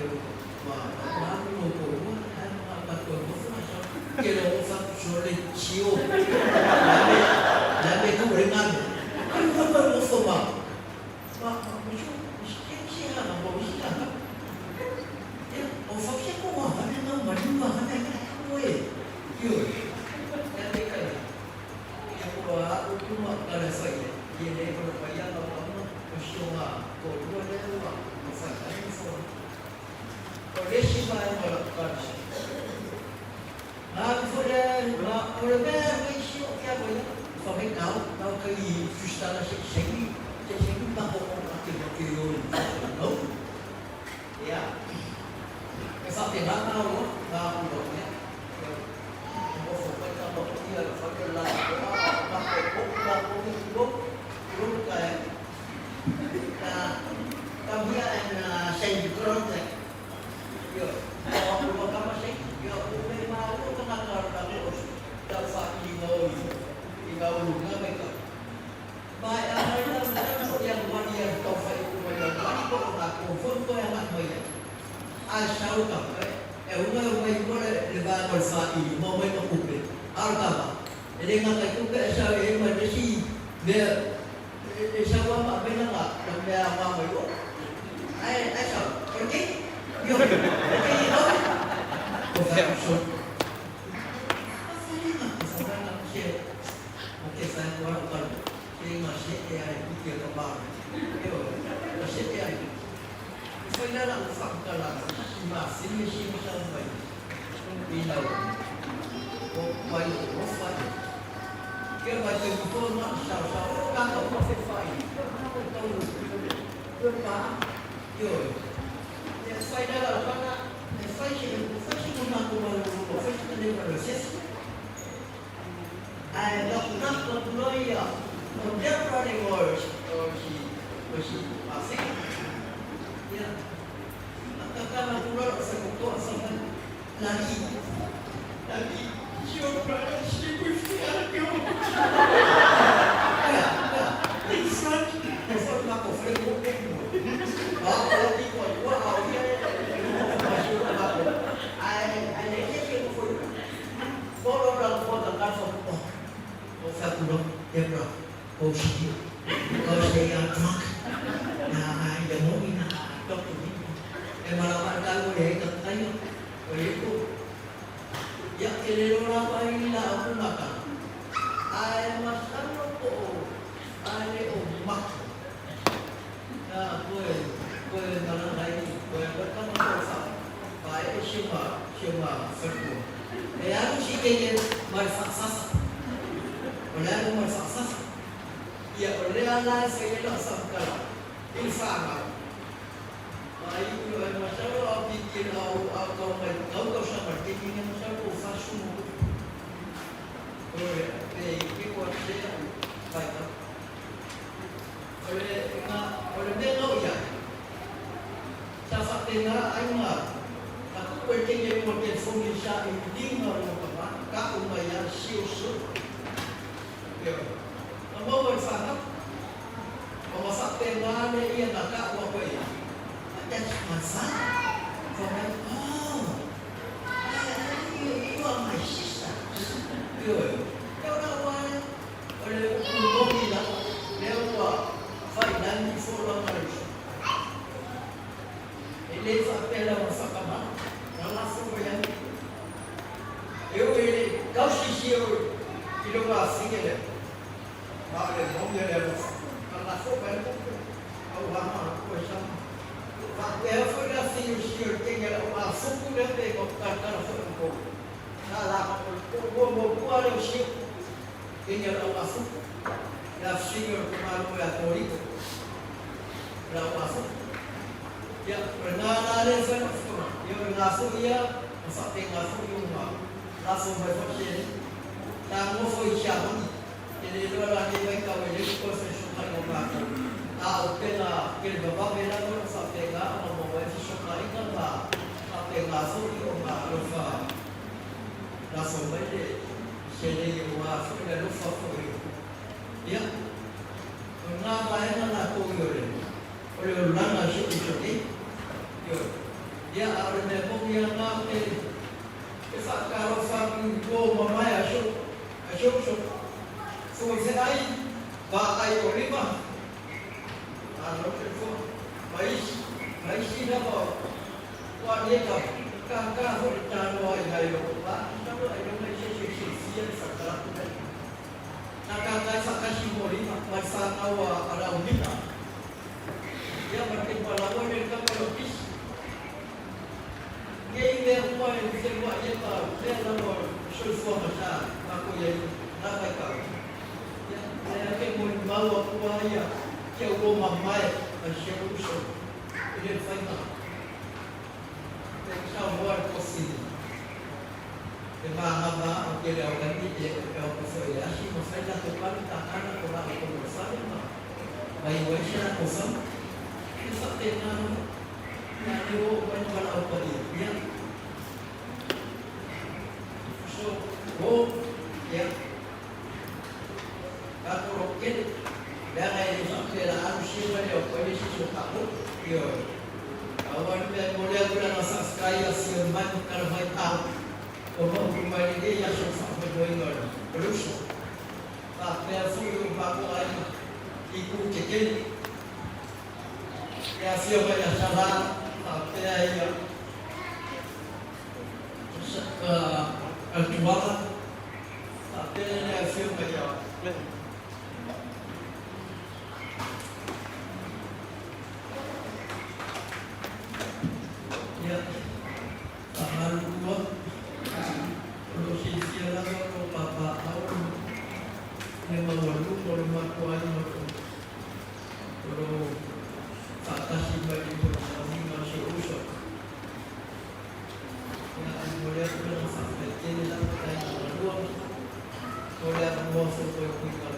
Speaker 5: wa wa lo ko wa ha ma ka ko ko ma sa. Ke lo o fa so le chio. La me la me ko re nga. Ai wa pa lo fo ma. Ma ma so ke ke ha ma bo si ka. Ya o fa ke ko wa ha na ma ni wa ha na ko e. Yo. Ya te ka. Ya ko wa o ku ma ka le fa ye. Ye le ko pa ya ma ma o si o ma ko lu le wa o fa ka ni fo. O le si ma ma la ka. Ma fo le ma o le me me si o kia ko ya. Fa me kau kau ka i fusta la se se ni se se ni pa ko ko ke ko ke yo no. Ya. E fa te ngā ngā o ngā o ya. O fo pa ka mo ia la fa ke la ko a pa ko ko la ko ni ko ko ka e. Ka ka mia en sen kronte. Yo. O ko ka ma se yo o me ma o ka na ka ka o ta fa i ngā o i ngā o ngā me ka. Ba a mai la na ko ia mo ni ia tau fa i ko mai la ni ko na ko fo ko ya ma mai. A sau ka e unga o mai ko le le ba ko fa i mo mai ko kupe. Ar ka ba. E le ngā kai kupe e sa e mai le si me e sa wa ma me na ka na me a ma mai o. Ai ai sa. Okay? Yo. Okay, yo. Ko fa so. O ke fa wa ka ke ngā se e ai i ke ka ba. E o. Se e ai. Foi la la fa ka la ma si ni si sa mai. I la o mai o fa. Ke vai te ko na sa sa o ka ka o fe fai. Ko tau ko pa. Yo. loa ia, o Debra le igoa o si afega. Ia, na tatala atu loa lou faletoa fai mai, Lali, Lali, si o Brian silafia le Ea, ea, in front, e foi le matou fale mo a o la tino ai tua, a o ia e nofo ma si o matou, ae leai se isi e nofo i uka. Polo la nofoa tatala fai mai, oh, ou fai atu loa, Debra, go sleep, because they are drunk. Na i le moni na talk to him. E malama le tau o le ta taia, o le iko. Ia, ke le loa lava i la au maka. Ae masalo po o a le o maka. Na koe, koe malaga ai, koe koe kama ko fa. Pa e si ma, si ma whatua. E alu si kenge mai whaafafa. O le alu mai whaafafa. Ia, o lea la e fai ai lau faamatalaga i le fanau. Ma iu e masalo a o piki a o a o tau mai tau tausaga le taimi lenei masalo po o 40 o le pe i ke ko atu se au vaitau. O le nga o le mea nga o iai sa faapena ai nga na kuku e le taimi e lua le telefoni sa i liga o lona tama tau mai a sio solo. Ioe. Na maua e le fanau. Ona faapena lea ia na tau atu ai ia, That's my father. Fai mai, Oh, you are my sister. Ioe. Ia o lau lava lea, o le upu moni lava, lea ua fai lani folauga a le uso. E le faapea lava whakamana, na lafo mai ai. E ui e le tausi sia oe i lou afine lea, ma o le moni o le alofa, na lafo mai ai le au hanga o koe sama. Faapea foi le afine o sia o le teine lau afuku lea pe mo talatala foi o kou. Na la o lua muamua lea o sia teine lau afuku, le afine o le tamalo ia Toriko, lau afuku. Ia, o lena la lea e fai lau fitoga. Ia, o lena foi ia, ma faapena foi ona lafo mai foi seleni. Sa nofo i Siamani, e le iloa la nei vaitau e lei toe fesootai o matou. A o pena televavave lava ona faapena ona maua ai fesootaiga ma faapena foi ona alofa lafo mai le seleni aua foi le alofa foi. Ia, o lena vaega latou i o le O le olaga o si ou uso nei. Ioe. Ia, a o le mea moni lava na, ou te, te faatalofa atu i tua o mamae a si ou, a si ou uso. Fofoga Fetalai, vaai o lima, malo le soifua. Ma isi, ma isi lava o, ua nei ka, kākā foi le tanoa i nai lou va, masalo ailoga i se isi e silafia le faatalatu lea. Na kākā ai faatasi mo lima ma le fanau a, a Laumina. Ia ma le palau ai le kapa o pisi. Nei mea uma e feluai ai ma mea lava o le soifuaga sa matou i ai na vaitau. Ia, lea ke molimau atu lava ia ki au o mamae ma si ou uso i le faiga e saunoa le tofi e manava o tele au lagi e o atu foi i le asi ma fai latou pale tatala ko la outou o le fale ma ma iu ai se latou fale. E faapena lava, ia le oo mai le valaau paia. Ia. So, o, ia. Tatou lototele, leaga e le faapea la alu sia ma le au paia se isi o tatou. Ioe. Aua le mea e momoli atu le agaga faafetai i afio mai ma tala mai au. Ua maua mai lenei aso faamoemoeina o le uso. Faapea foi o matou aiga i itu tetele. Le afio mai ia Sala faapea ia Altuala, faapea le afio mai ia Ia. Faamalulua, o lo o silafia lava o lo o papaaao le maualuga o le matou aiga o lo o faatasi mai i le sauniga o si ou uso. Ia, e momoli atu le agaga faafetai tele lava i le aiga galua mo le avanoa foi toe tuuina.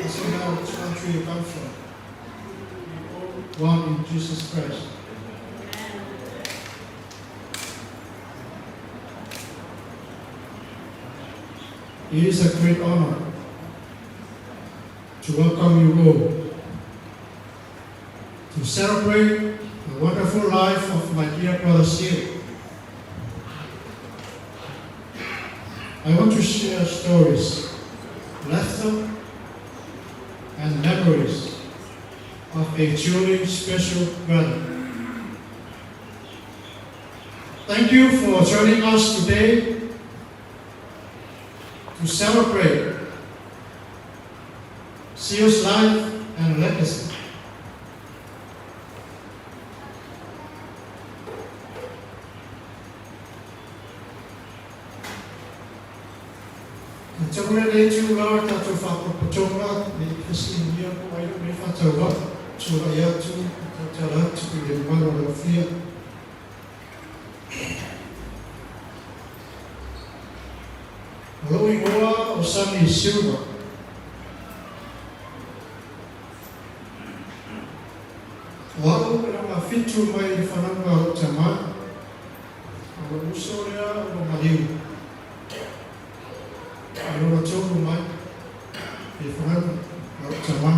Speaker 6: Doesn't matter which country you come from. We all one in Jesus Christ. It is a great honor to welcome you all to celebrate the wonderful life of my dear brother Sio. I want to share stories, laughter, and memories of a truly special brother. Thank you for joining us today to celebrate Sio's life and legacy. Tau le le tu la tatou faapotopotoga le fesiligia po o ai lou nei faatauvaa tulai atu ma tautala atu i le mamalu o le aofia. O lou igoa o Sammy Silva. O au e lona fitu mai i le fanauga a lou tamā. O lou uso lea ua maliu. E lona tolu mai i le fanauga a lou tamā.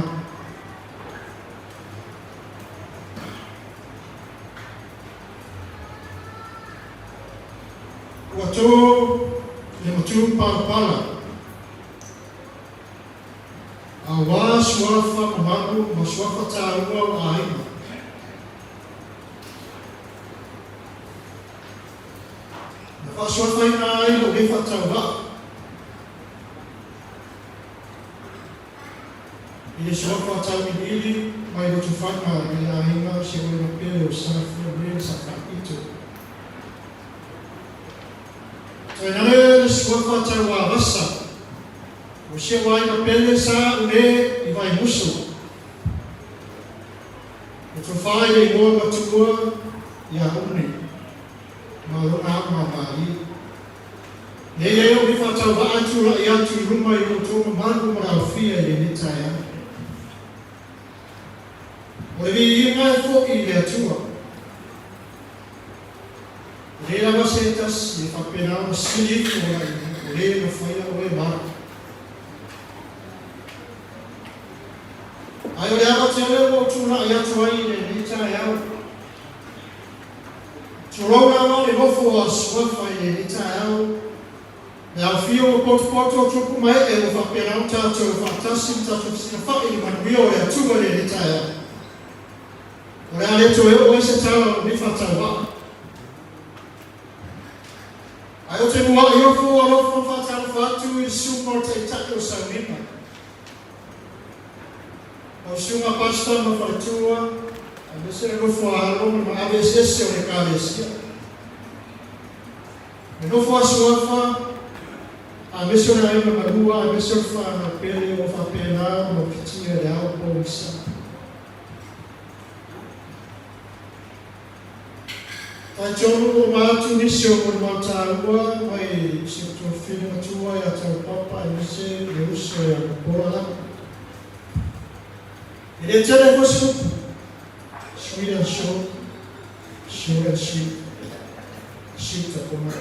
Speaker 6: Ua to le matupalapala auā suafa mamalu ma suafa taua o aiga. Na faasuafaina ai lou nei faatauvaa i le suafa tauiliili mai Lotofaga i le aiga o si ou aiga pele o Sa Fiame Sa Faapito. Tainane le suafa tauavasa o si ou aiga pele Sa Une i Vaimusu. E tofa i le igoa matua ia Une ma lona augamalie. Nei ai o ni faatauvaa e tulai atu i luma i lo outou mamalu ma le aofia i lenei taeao. O le viiga e fo'i i le Atua. E leai lava se tasi e faapena ona sili ifo o le na faia oe ma au. Ae o le ava tele ua ou tulai atu ai i lenei taeao. Tulou lava le nofo a suafa i lenei taeao. Le aofia ua potopoto o tupu ma ee ua faapena ona tatou faatasi ma tatou fesilafai i le manuia o le Atua i lenei taeao. O le a le toe oo ai se tala o lenei faatauvaa. Ae ou te muai ofo alofa ma faatalofa atu i le susuga o le Taitai o Sauniga. Lau susuga Pastor ma faletua, aemaise le nofo a alo ma le maave eseese o le Ekalesia. Le nofo a suafa, aemaise o le aiga malua, aemaise o le fanau pele ua faapena ona ofitia i le ao pogisa. Talitonu ua uma atu nisi o molimau taua mai si o tuafafine matua ia Taupapa aemaise le uso ia Popola lava. E le tele foi se upu, sweet and short, short and sweet, sweet takona.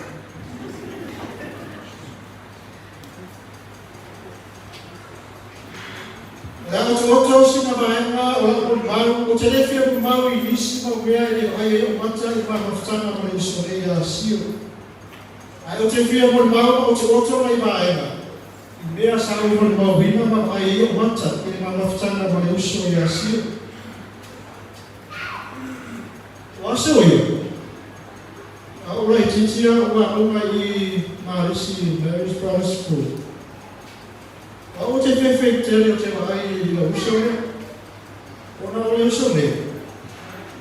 Speaker 6: O le a otooto sina vaega o lau molimau, ou te le fia molimau i nisi mau mea e le o ai ai ou mata i ma mafutaga ma le uso nei ia Sio. Ae ou te fia molimau ma otooto nai vaega i mea sa ou molimauina ma vaai ai ou mata i le ma mafutaga ma le uso ia Sio. O aso ia, a ou laitiiti au aoga i Malisi Mary's Brothers School. A ou te feifei tele ou te vaai i lou uso lea, ona o le uso nei,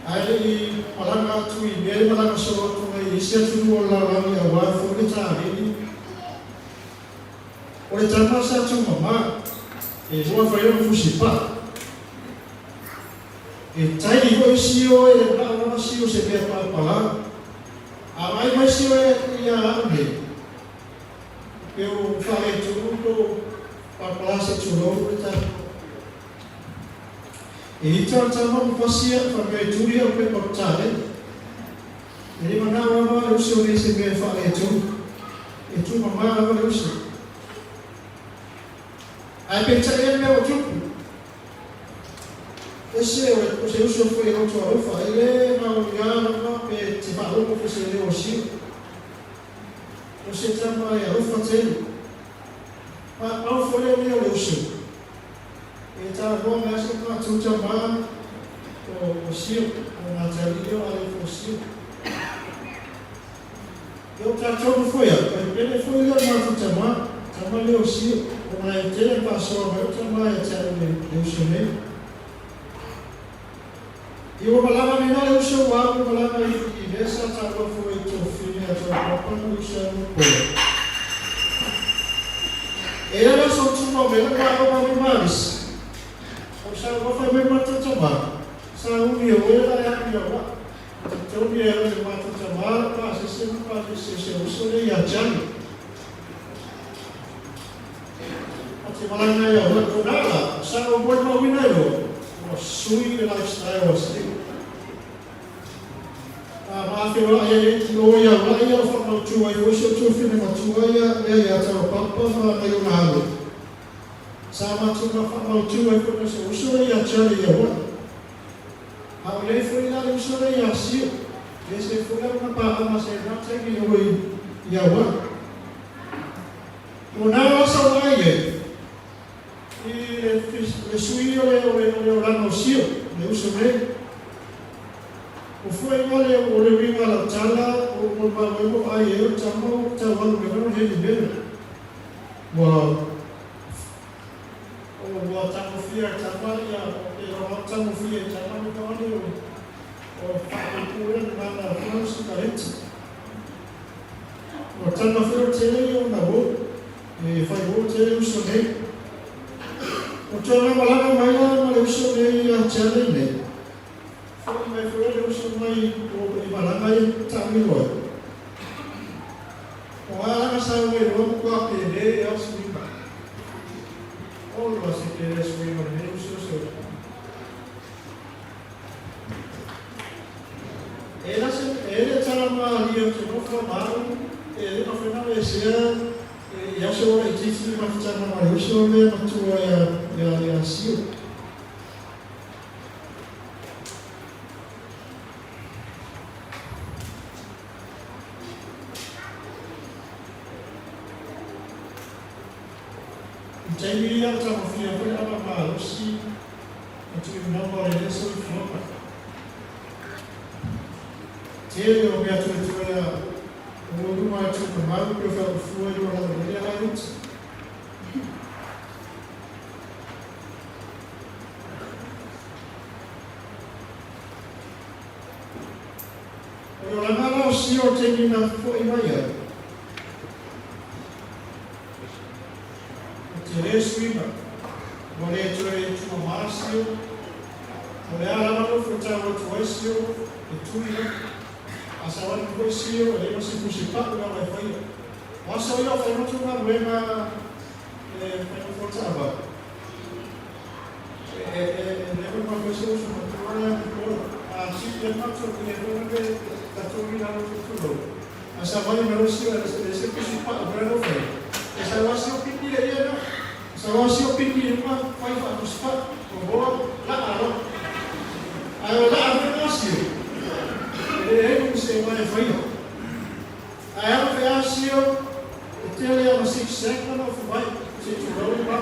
Speaker 6: ae le i malaga atu i mea e malaga solo atu ai i isi atunuu o le lalolagi auā foi le tālili. O le tama sa tūmamā, e lua fai ona fusi pā. E taili foi sio e manao lava sio se mea palapalā. A vaai mai sio ia au nei, pe ua faaletonu po o palapalā se i tulou le tatou. E ita le tama ma pasia fai mai e tuli au pepa o taleni. E le manao lava le uso nei se mea e faaletonu. E tumama lava le uso. Ae peitai ea le mea ua tupu? Ese o se uso foi e loto alofa, e le gaoiā lava pe te faalogo foi se leo o Sio. O se tama e alofa tele. Maumau foi lea leo o le uso. E talanoa mai lava si o matou tama o Sio, o Natalie lea o Alefa o Sio. Ia o tatou no foi au, e pele foi lea o matou tama, tama lea o Sio, ona e tele na faasoa mai o tama ia te au le uso nei. Ia ua malaga nei la le uso ua alu malaga i mea sa taua foi i tofine a tau papa ma uso ai mo pola. E ia la so tuma mai la ma o ma malisi. O sa ua fai mai matou tama, sa umi e oe la e alu ia wa. Tatauni e au i le matou tama le pasese ma pasese o se uso lea ia Charlie. A te malaga ia oe ko na la, sa o moe mauina i loa, ua sui le lifestyle o Steve. A maafeoai ai e ki o ia ula ia o whamautu ai o se o tuawhine matua ia lea ia tau papa ma ngai o alo. Sa matou ma whamautu ai koe se uso lea ia Charlie ia oe. A o iai foi la le uso lea ia Sio, e se foi la lona paaga se na taimi i o i Hawaii. O na asa o ai ai, i le sui o le o le o le olaga o Sio, le uso nei. O foi nga le o le uiga lau tala o o mau ai mo ai e o tama o tau alu me no he ni mele. Ua o ua tagofia e tama ia e roa tagofia e tama le tama le o o whaapupura ni mana o sikareti. Ua tana foi o tele ia ona o e whai o tele uso nei. O tōna malaga mai la ma le uso nei ia te anei nei. Foi mai foi le uso mai o i malaga i taamilo ai. O alaga sa ua iloa mo kua pele e au suiga. O loa se pele suiga o lenei uso se o. E la se e le tala ma lia o te nofo malu e le mawhena e sea e au se ora i titi mafutanga ma le uso lea matua ia ia ia sio. I taimi ia o tagofia foi lava malosi ma tuuina ma le soifuaga. Tele o mea tuetoea o luma e tuumalu pe o whaufua i o lava le ala uti. O le olaga la o Sio o taimi na fo'i mai ai. O te le suiga, ua le toe tumamā Sio, o le a lava nofo tau atu ai Sio e tui la. A savali foi Sio e le ma se pusi pa'u lava e faia. O aso ia o whainotu galuega e whainotu o taava. E e e le ma foi se uso matua lea Nicola. A si le matua ki le fona pe tatou i lalo tutulo. A savali mai o Sio e le se pusi pa'u lea no fai. E sa wa sio pini le ia na. Sa wa sio pini le ma fai fa pusi pa'u. O boa la alo. Ai o la alo na sio. E le e se mai faia. Ai alo fe a sio e tele a 6 na no fai se tu rau ma.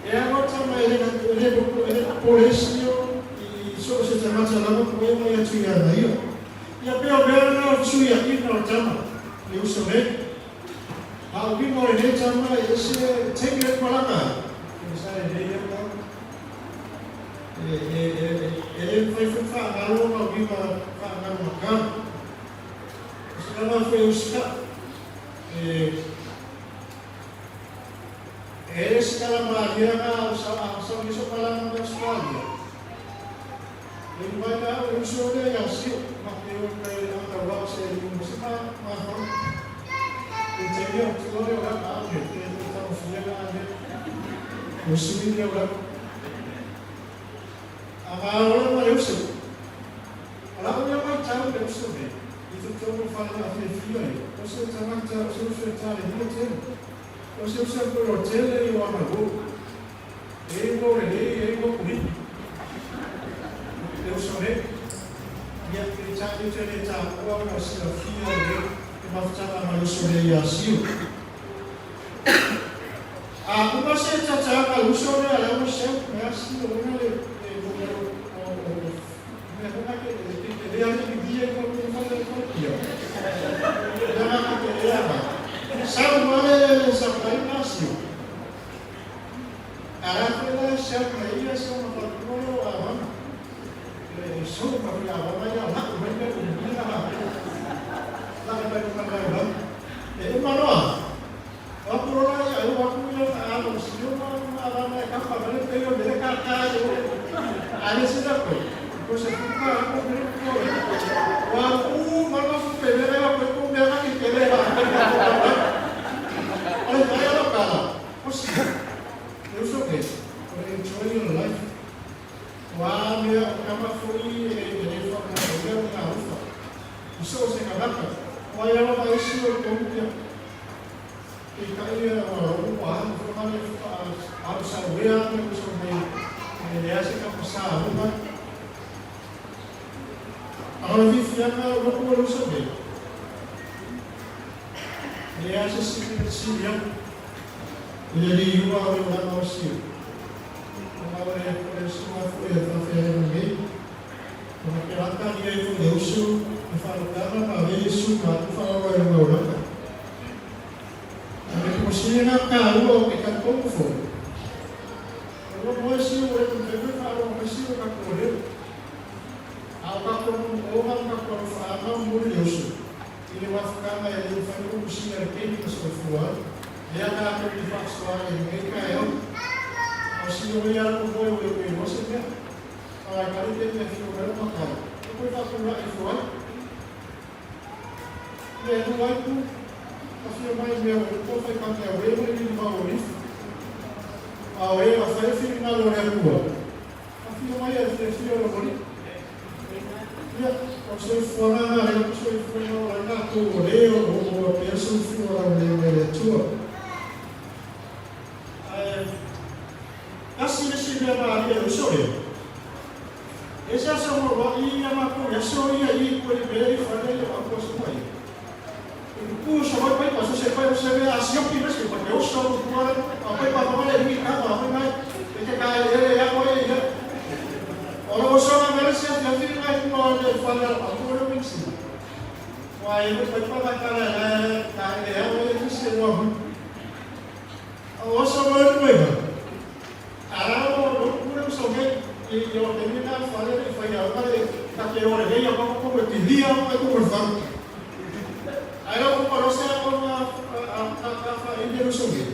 Speaker 6: E a nota mai le le le polesio i so se tagata lava ko e mai atu ia na ia. Ia pea o mea na o tui a ina o tama le uso nei. A o wimo le nei tama e se teki le malaga. E sa e nei ia ka. E e e e le fai fai fa ngalo ma wima fa ngalo ma ka. Se lava foi usika. E e se kala maria nga sa sa miso pala ng Australia. E mai na o uso le ia sio ma ke o kai ang tawa se ni mo se ma ma ho. E te ia o tu le ora a ke te te tau fia ga ane. O sui le ora. Faamalo ma le uso. O la'u lea maitau i le uso nei, i totonu o fale faafiafia ia, o se tagata, o se uso e talenia tele. O se uso e lotele i o ana uo. E i ai uo lelei, e i ai uo puhipi. Le uso nei, ia, peitai ou te le taua ona silafia lelei le mafutaga ma le uso nei ia Sio. A uma se tataaga a le uso lea a le au sau mai a Sio ona le numero o mea foi na ke ke lea le biblia i ko ko le ko ia. Lea na ke lea na. Sau ma le sa pai na Sio. A la foi la sau mai ia sa ma fa ko le o a e so ma fi a mai a la mai me ko ni na ha. La mai ko mai mai. E uma noa. Aku rola ia eu aku ia a lo sio ma ma la ma ka pa le pe yo le ka ka yo. A le se da ko. Ko se fu ka ko me ko. Wa u ma ma fu pe le la ko ko me la ki pe le la ko ko ko. O le fa lo ka la. O si. Eu sou que. O enjoy your life. Wa me ka ma fu i e e le fa na o le na ufa. Iso se ka naka. Wa ia ma isi o ko kia. I ka ia o o a fo ma le a a sa wea me ko so me e le ase ka pa sa uma. A o vi fianga o ko o so me. Le ase si si ia. Le li ua o le na o si. O ma o le o le su ma fu e fa fe le me. O ma ke raka ni e fu le usu e fa lo kana ma le su ma tu fa o e o la. A me ko si na ka o ke ka ko fo. O mo si o e te fe fa o mo si o ka ko le. A o ka ko o ma ka ko fa ma mo le usu. I le mafukanga e le fa ko si na ke ni so fu a. Le ka ko ni fa so a e me ka e o. O si o ia ko mo e o e o se me. A ka le te me fi o ma ka. O ko fa ko ra e fu a. Le no ai ku a fia mai mea o ko fai ka mea o e mo ni ma o ni. A o e a fai fi na lo le kua. A fia mai e fia fia o mo ni. Ia, o se fuana na le ko se fuana o la na tu o le o o pe so fuana o le o le tua. Ai kasi le si mea ma ali e uso le. E sa sa mo wa i ia ma ko ia so ia i ko le mea i fa le o ko so mai. Ku sa mai pai pa so se pai o se me a si o ki me se pa o so ku ala a pai pa pa le mi ka pa mai e te ka e le ia ko e ia. O lo so na me se a fi mai ku o le fa le a ku le mi si. Wa e pai pa ka la ka le o e se mo. O so mo le mo. Ara o lo ku le so me i o te mi na fa le fa ia ma le ka te o le ia ko ko te dia o ko ko fa. Ai lo ko lo se ko ma a a a fa e le so me.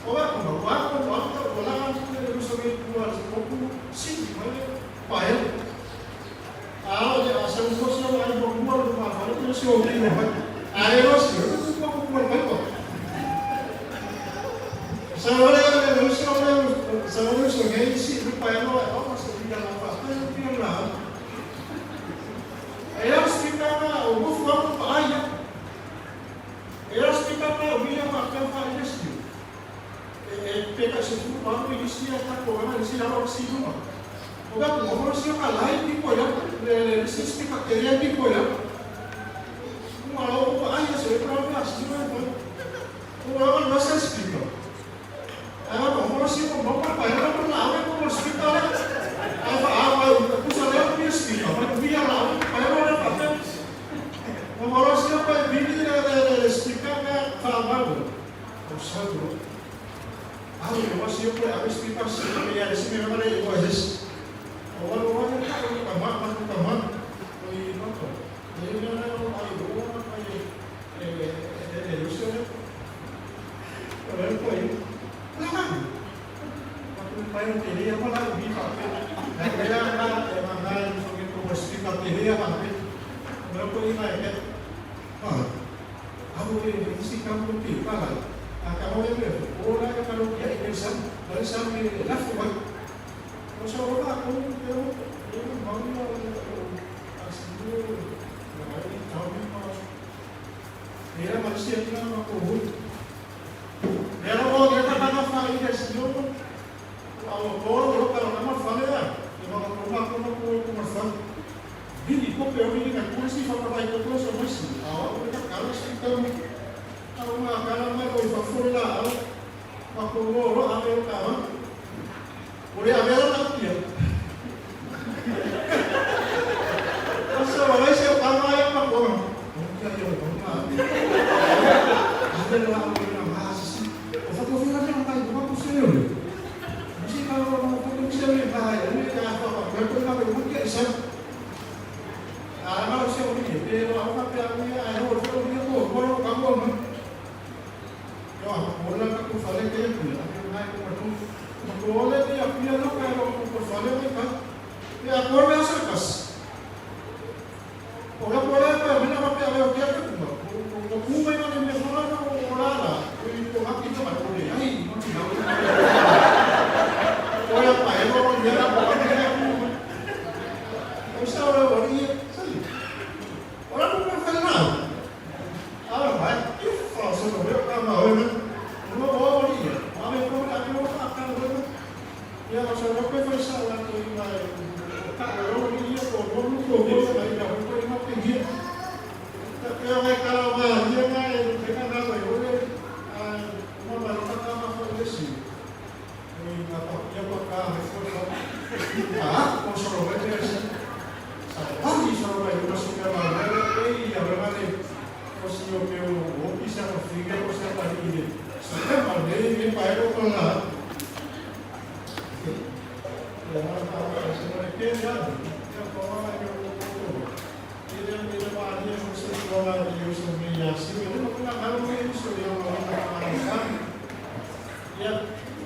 Speaker 6: O va ko wa ko wa ko o la le so me ku a ko ku si ma le pa e. A o de a sa ko so ai ko ku lo ma fa le so me no. Ai lo si ko ko ko ko ko. Sa le le so le sa le so me si le pa e lo o se di la fa pe pi la. E eu ficava o bufu pa ai. Eu ficava o minha pa ka fa ile si. E pega se fu pa no ile si esta ko ma ile si la lo si no. O ga ko mo si ka lai pi ko ya le le si si ka ke le pi ko ya. Uma lo ko ai se pro ma si no. O lo no se explica. Ah, mo si ko mo pa pa ya ko la ko mo explica la. Ah, ah, ah, usa le mi explica, ma via la pa ya no pa pa. O mo si pa vi le le explica ka fa ma ko. O sa ko. Ah, o si ko a explica si me ya si me ma le ko es. O wa wa ka ko ka ma ma ka ma. O i no ko. E na na o ai o ma e e e e o se o le ko i. La. Ma pai o te lea ma la vi fa pe. Na lea na e ma na so ke ko explica te lea ma pe. No ko i mai ke. Ah. Amo e si ka mo pi pa la. A ka mo le o la ka lo kia i sa. La sa me la fu wa. O sa o ka ko e o e o mau ia o o asiu o ai tau ni ma e ra ma si na ma ko hu. E ra o ke ta ka fa i ke si o a o ko o ka na ma fa le a. E ma ko ma ko ma ko ko ma fa. Vini ko pe o ni ka ko si fa pa i ko ko so mo si. A o ka ka si ka mi. A o ma ka la ma ko i fa fo la a. Ma ko o ro a me o ka. O le a vera na pia. O sa o le se o ka ma ya ma ko. O ka yo o ma. A ve la o na ma si. O fa ko fi na ma ko ma ko se o. Si ka o ma ko ko se o le ma ya ni ka fa fa ko ko ma ko ko ke sa. A ma o se o ni pe o ma pe a ni a o o ni ko ko ka ko ma. Yo a ko la ka ko fa le ke ya. A ko ma ko ma ko le ni a pia no ka ko ko fa le ka. E a ko le sa kas. O la ko le pa me na ma pe a o ke ka ko. Ko ko ku mai na me fa na o la la. O i ko ha ki ta ko le ai no ti na. O la pa e no ni la ko ka ke ku. O sa o o ni sa. O la ko fa na. A la vai. I fa so no me ka ma o na. No o ni. A me ko a me o ka ka o na. Ia o sa ro pe fa sa la ko i mai. Ka o ni ia ko no ko ko mai na ko i ma pe hi. Ta pe o ka la ma ia na e pe ka na ko o le a ma ma ro ka ma fa le si. I na pa ia pa ka he fo fa. Ah, o so ro pe se. Sa pa ni so ro e so ka ma le e ia re ma le o si o pe o o ki sa ko figa o sa pa ni le. Sa ka ma le me pa e ko la. Ia ma pa se no le pe ya. Ia ko ma yo ko ko. Ile ile ma ni o se ko la ni o so me ya si me no ko na ka me so yo ma ma ma sa. Ia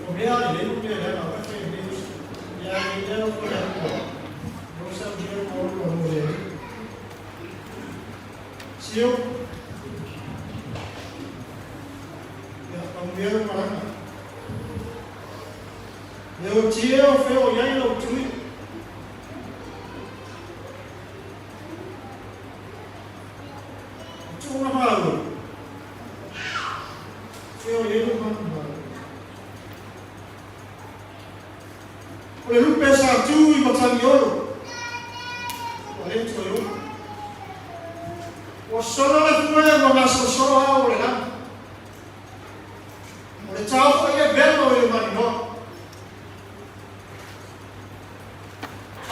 Speaker 6: o me a le o me le ma pa fe me ia ia ko la ko. No sa mi ko ko no le. Si eu ia pa me ma na. Le o tie o fe o ia o tui. O tu na malo. Fe o ia o ma ma. O le lupe sa tu i matangi olo. O le tu o. O solo le fue o ma so so a o le la. O le tau fo ia belo i le maninoa.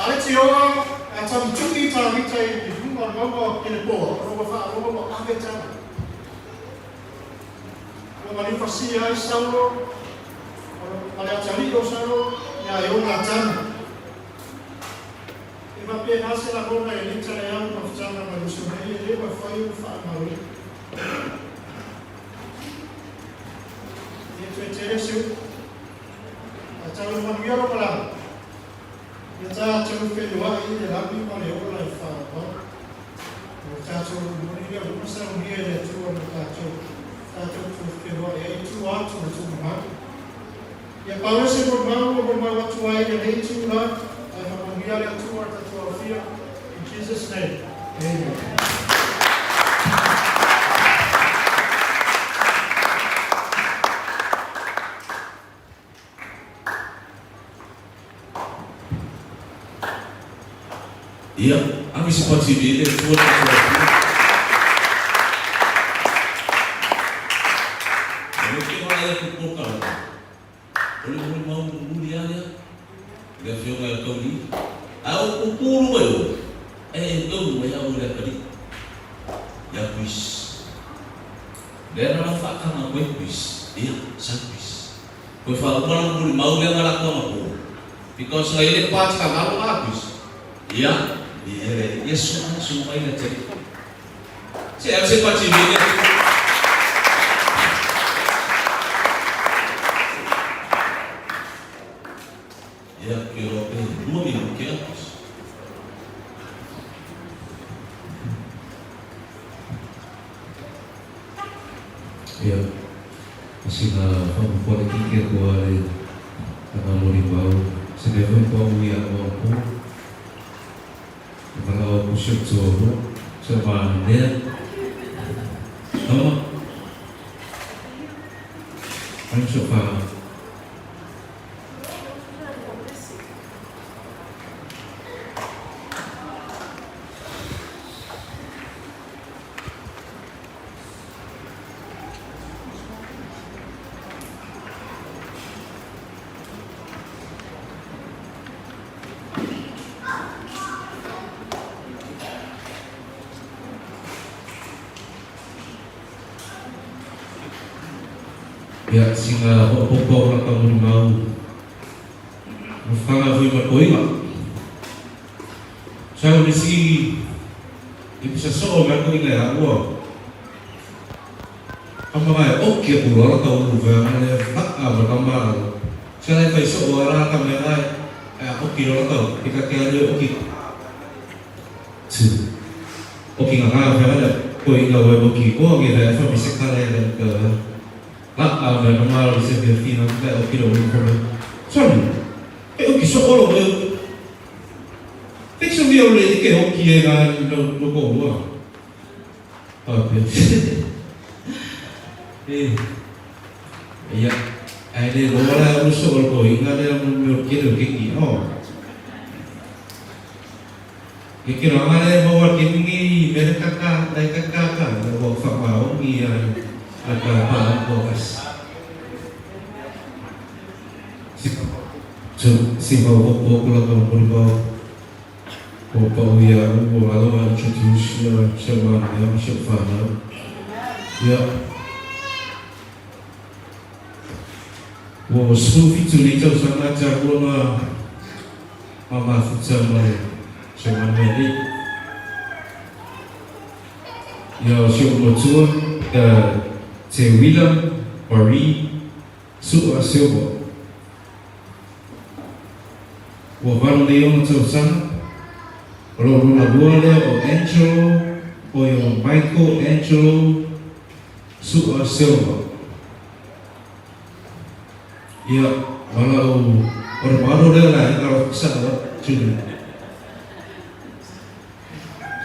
Speaker 6: A le tioa, a tam tuki ta mita i hunga maua ke le poa. O roa wha roa mo ave tana. O mani whasi ai saulo, o le atari o saulo, ia e ona tana. E ma pe nase la hona e lita le au ma whtana ma luso nei e lewa whai o wha maui. E tue tere seu. A tau manuia ro malanga. Ia tā tau whenua i le lami ma le ola e wha mau. O tātou moni lea uma sa unia le atua ma tātou. Tātou tu whenua e ai tu atu o tu mahau. Ia pau se mo mau o mo mau atu ai le nei tu la. Ai whakamuia le atua tātou awhia. In Jesus' name. Amen.
Speaker 2: Ia, ave se pati le atua tātou awhia. O le ke wā ia ku kōkara. O le muli mau muli a lea. Le afioga e kauli. A o kukuru mai o. E e tau mai au le akali. Ia kuis. Le na la whaakanga koe kuis. Ia, sa kuis. Koe wha umara muli mau lea ngala koa ma. Because la ile pāti ka ngalo ngā kuis. Ia, ia le, ia suma, suma mai le te. Se au se pati vele. Ia, ke ro pe, lua mi ke a kuis.
Speaker 7: Ia, sina whakapuare ki ke atua le tanga mori mau Se mea foi pau ia o po. E whakao ko si o tuahua. Se o maanea. Tama. Ai so wha. Ia, sina hoʻopopo o laka mulimau mafana foi ma koiga. Sa o nisi i pisa soo me koiga ia ua. Kama ngai oki a pula laka ulu vea nga le aa ma kama. Sa lai fai soo ara ka mea ngai a oki lo laka i ka kea le oki. Tu. Oki nga nga vea le koiga wai oki koa ngi vea fa mi se kare le ka. La a me kama lo se vea fina ka oki lo ulu kome. Sorry. E oki so olo e Fixo via o le ke oki e ngā no no ko ua. Ah, pe. E. Ia. Ai le lola o so o ko inga le mo me ke le ke ki o. Ke ke ranga le mo wa ke ngi me le ka ka le ka ka ka le wo fa ma o ngi ai la ka pa ko as. Si so si va o ko ko la ko ko ba ko pa o ia o alo a introduce ya se wa ya se fa na. Ya. Ua 17 nei tausaga taua na mamafuta ma se manuia nei. Ia o si ou matua ia Teuila Marie Su'a Silva. Ua 8 nei ona tausaga. O lou lona lua lea o Angelo o i o Michael Angelo Su'a Silva. Ia, ma lau o le malo lea le aiga o Sa'a, Julian.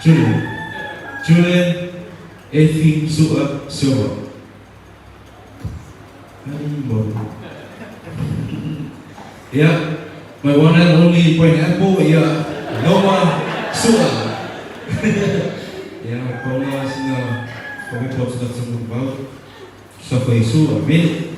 Speaker 7: Julian. Julian Efi Su'a Silva. Ai, mo. Ia, my one and only pineapple, ia, Noah Su'a. Ia, paula sina kami po sa sa mukbang. Sa Isu, amen.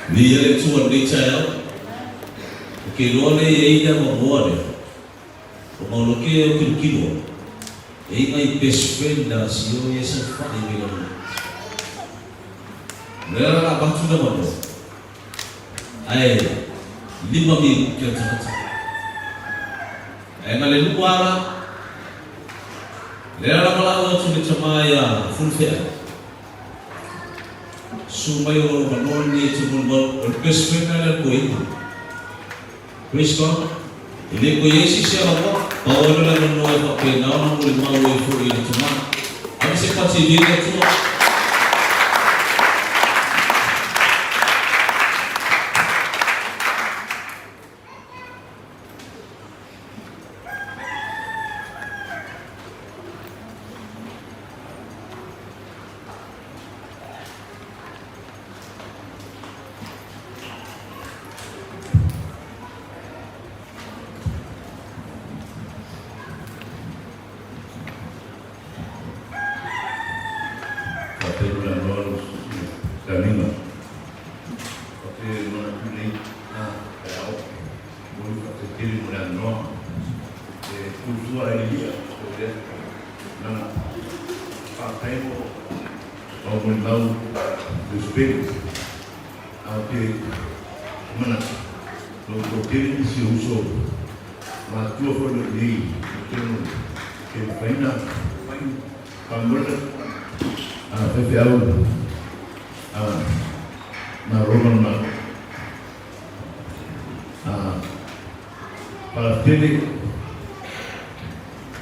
Speaker 2: Viia le Atua i lenei taeao. O ke iloa lea e i ai le avanoa lea, o maulokē o kilokilo e i ngai best friend a sio ia saofai mai lalo nei. O lea la avatu le avanoa, ae 5 minuti le tagata. Ae na le lua la, lea la valaau atu le tama ia Fulufeai. Susu mai o lou avanoa lenei e te molimau, o le best friend lea le koina. Praise God. E le koe ai se isi avanoa, pau lava le avanoa e faapena ona molimau ai foi i le tama. Ave se pati i le Atua.
Speaker 8: Faapea le anoa lau fetalaiga. Faapea le manatu nei taeao, momoli faafetai tele mo le anoa e tuatua ai le ia o lea tulaga. Faafetai mo lau molimau Roosevelt, a o te manatu, o lo o toatele nisi o uso matutua foi o lo o i ai i totonu e mafai ona faamoemoe a faifeau a Malo ma le Malo. Faafetele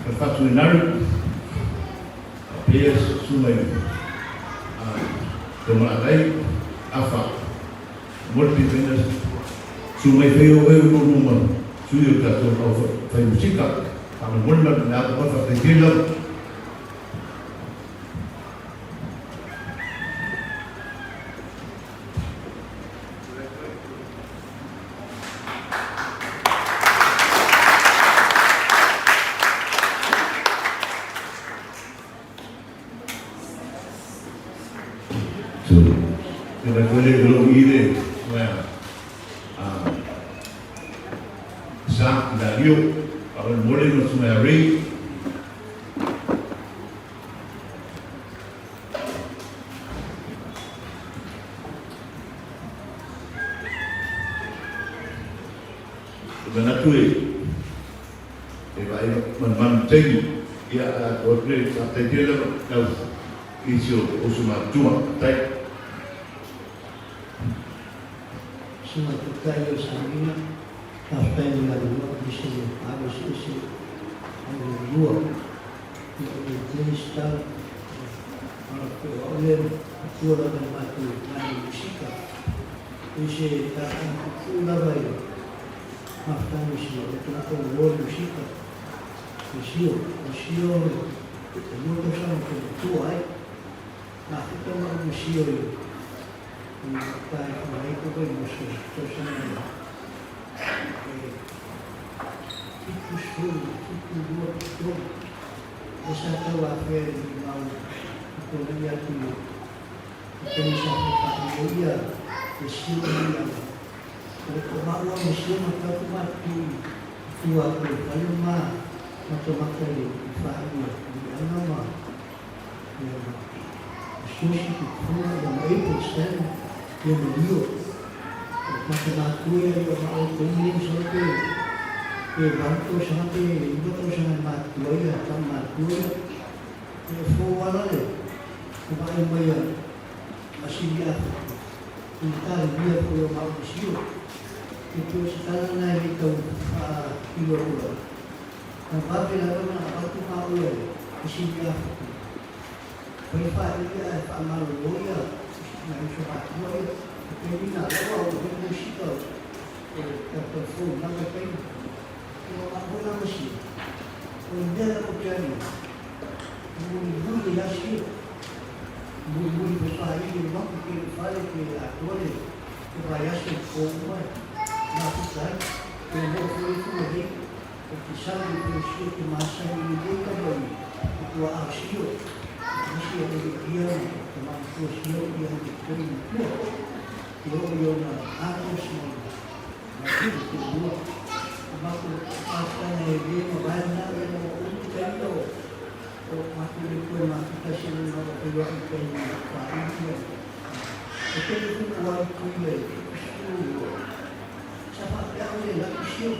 Speaker 8: Falefatu Inaru, faapea Susuga i Tomalaalai Afa. Momoli pipiina Susuga i fai o oe o lua ma sui o tatou au fai musika. Faamolemole ma le ava mai faafetai tele lava. So, te mai koe le lou i le mea a Sa Dario, faamolemole ma Sumaia Ray. E manatu e e vaai manumanu taimi ia a o atu le faafetai tele lava lau i si o uso matutua. Faafetai.
Speaker 9: Susuga Taitai o Samoa, faafetai mo le avanoa aemaise le alo eseese ai le lua. Ia o le Dennis Tala, ia po o au lea e matua lava i le matou manu musika. E se talosaga puupuu lava i le mafutaga i si ou tagata ua loa le musika. O Sio, o Sio e lua tausaga ou te matua ai. Mafuta maʻu ma Sio i i uta i Fagaipo kai musu tausaga e 70, 72, 73. Lea sa tau afea i mau tutuanai atu i le taimi sa fai ai ia le Sio ma ia o maʻu a ma Sio ma tau ma tu i tua atu i le fale ma matamata i le faaiu i ana ma ia ma Susi Tutuola, ia ma April Stanley, ia ma Leo. O tagata matua ia i o maʻau taimi ia masalo pe pe valu tausaga pe iva tausaga e matutua ai ia tama matua ia. Ia e fou ala le vaai mai a a Sili Afa i le talimia foi o maʻu ma Sio. E pei o se tala lena e le tau faailo atu lava. Na vave lava ona avatu maʻu e Sili Afa. Fai faaili ae faamalolo ia nai uso matua ia. E taimi na lava o le musika o le tatou fonotaga e taimi. Ua maua la ma sia. O le mea lava ou te alu ai, e mulimuli ia sia. Mulimuli fai faaili e mapu ke le fale ke atoa le vaiaso i po uma e mafuta ai. Pe moa foi e fua nei. O te sau i te sio te masani i lenei tama i tuaa sio, nisi o le ia te matua sio ia i te toi matua, te oo i ona atos ma ma te te lua. O matou pātana e le mavae na ia na o umi taimi o o matou le koe mafuta se le na o whaiwa i kai whaini ia. E tele kuku ai kuia i te kusu o sa whaapea o le laku sio.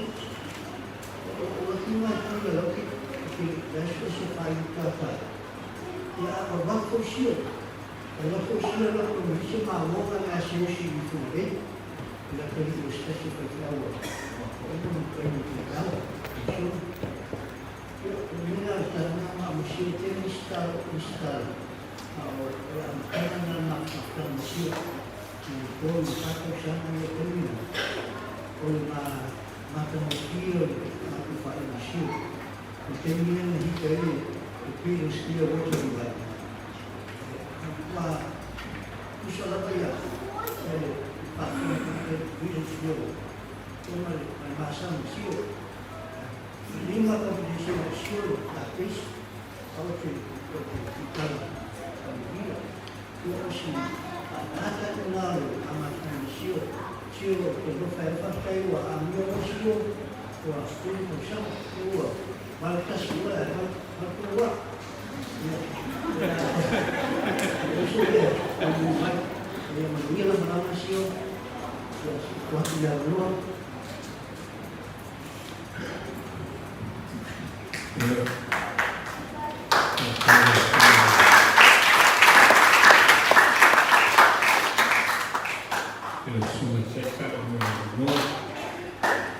Speaker 9: Matagofie o le matou faaimasio. I le taimi lea na hita ai le Peter's Clear Water Revival, ua tusa lava ia le faafogafoga i le Peter's Clear Water ona le masana sio. E lima competition o sio le lapesi ao te itala familia. Ia o si faatata ina o le amatanga sio sio te lofa e faafetai ua amio o sio ua ulu tausaga ua 81 ua e 83 ua ia o uso ia taunuu mai ia manuia la malaga sio ia tuu atu le avanoa.
Speaker 10: I lau susuga i le Taitai mo le avanoa.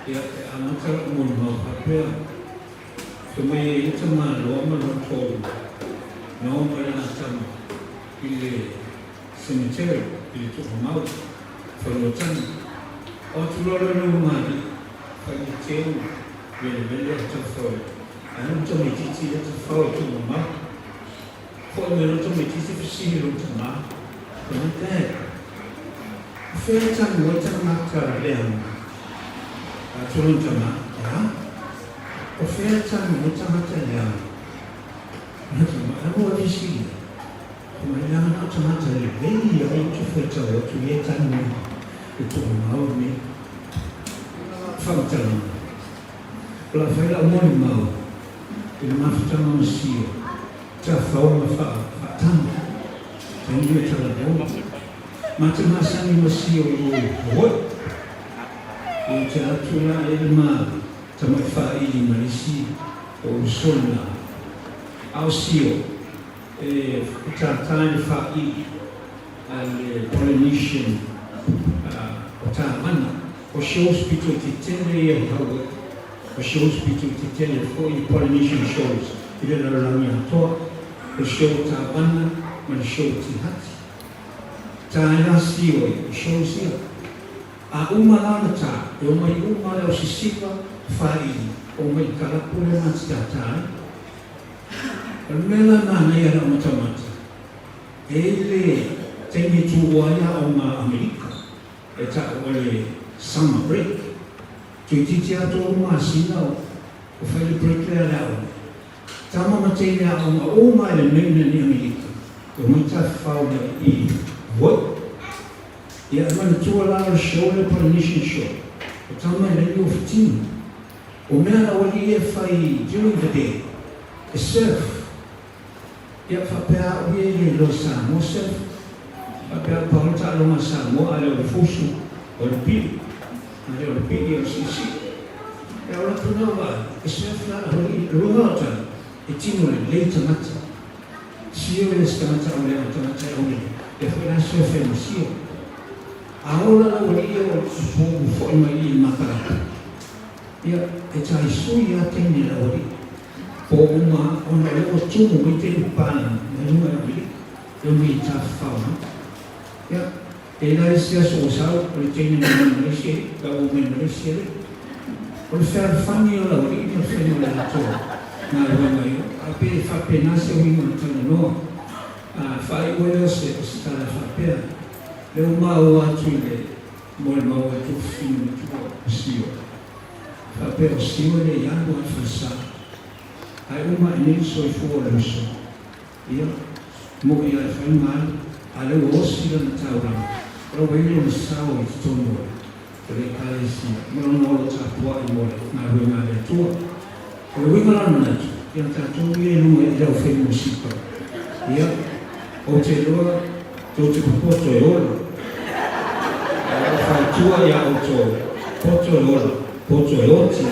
Speaker 10: Ia, e amata la'u molimau faapea, Fai mai e ia tamaloa ma lona toalua, na o mai le la tama i le cemetery i le Tuuamau, Fanuatanu. O atu loa lea o le ulugalii, fai le teu velevele a tafao e ae lona tamaitiiti lea tafao i Tuuamau. Foi mai lona tamaitiiti fesili lona tamā, fai mai, Dad, o fea e tanu ai tagata leaga? A atu lona tamā, E a? O fea e tanu ai tagata leaga? Lona tamā, E ua e fesili ai? Fai mai, Leaga na o tagata lelei ai ou te faitau atu ia e tanu ai i tuumau nei faamatalaga. O le a fai lau molimau i le mafutaga ma Sio. Tafao ma faatama, taimi o talanoa. Ma te masani ma sio i o Hawaii. Ia te atu la e le ma tamai faaili ma isi o uso lena. A o sio, e tātā i le faaili a le Polynesian o Tāmana. O shows pito i te tele ia i Hawaii. O shows pito i te tele foi i Polynesian shows i le lalolagi atoa, le show Tāvana ma le show Tihati. Tā ai la sio i shows ia. A uma la ona tā, e omai uma le au sisiva whāili, omai i kalapu le mati tātā ai. O le mea la manaia lau matamata, e i le taimi e tū ai aoga Amerika, e ta'u o le summer break. Toeitiiti lava tolu masina o fai le break lea a le aoga. Tama ma teine aoga uma i le mainland i Amerika, e omai tafafao mai i Hawaii. Ia, e manatua la o le show lea Polynesian show, o tama e leai ni ofitina. O mea la ualii ia e fai during the day, e surf. Ia, faapea au ia e le iloa Samoa surf. Faapea au pau le taaloga a Samoa a le o le fusu, o le pili. A le o le pili o le siisii. Ia, o latou na vaai, e surf la au alii, luga o tala, e tino lelei tagata. Sio e se tagata au leaga tagata e aulele, lea foi la surf ai ma sio. A ola lau alii o fo'i mai i i le makalapa. Ia, e tai sui lava teine lau alii. Po uma ona o lea ua tumu mai teine papalagi mai luga i Amerika, e omai e tafafao mai. Ia, e la isi aso ua sau, o le teine mai mai Malaysia ia, la ua omai Malaysia lea. O le fealofani o lau alii ma le faiga o le atoa galuega ia, a pe e faapena se uiga o le talanoa. A faaiu ai lea o se, o se tala e faapea, lea ua maua atu i le molimau a le tuafafine matua o Sio. Faapea o Sio e le i alu a i falesa, ae uma ae nei le soifua o le uso. Ia, mo'i a e fai ma alu, a lea ua osi lana taulaga, o la ua i ai lona sao i totonu o le Ekalesia ma lona ola tapua'i mo le galuega a le Atua. O le uiga la manatu, ia tatou ia i luga i le aufai musika, ia, ou te iloa tou te popoto e ola, a o lau fautua iā outou, poto e ola, poto e oti.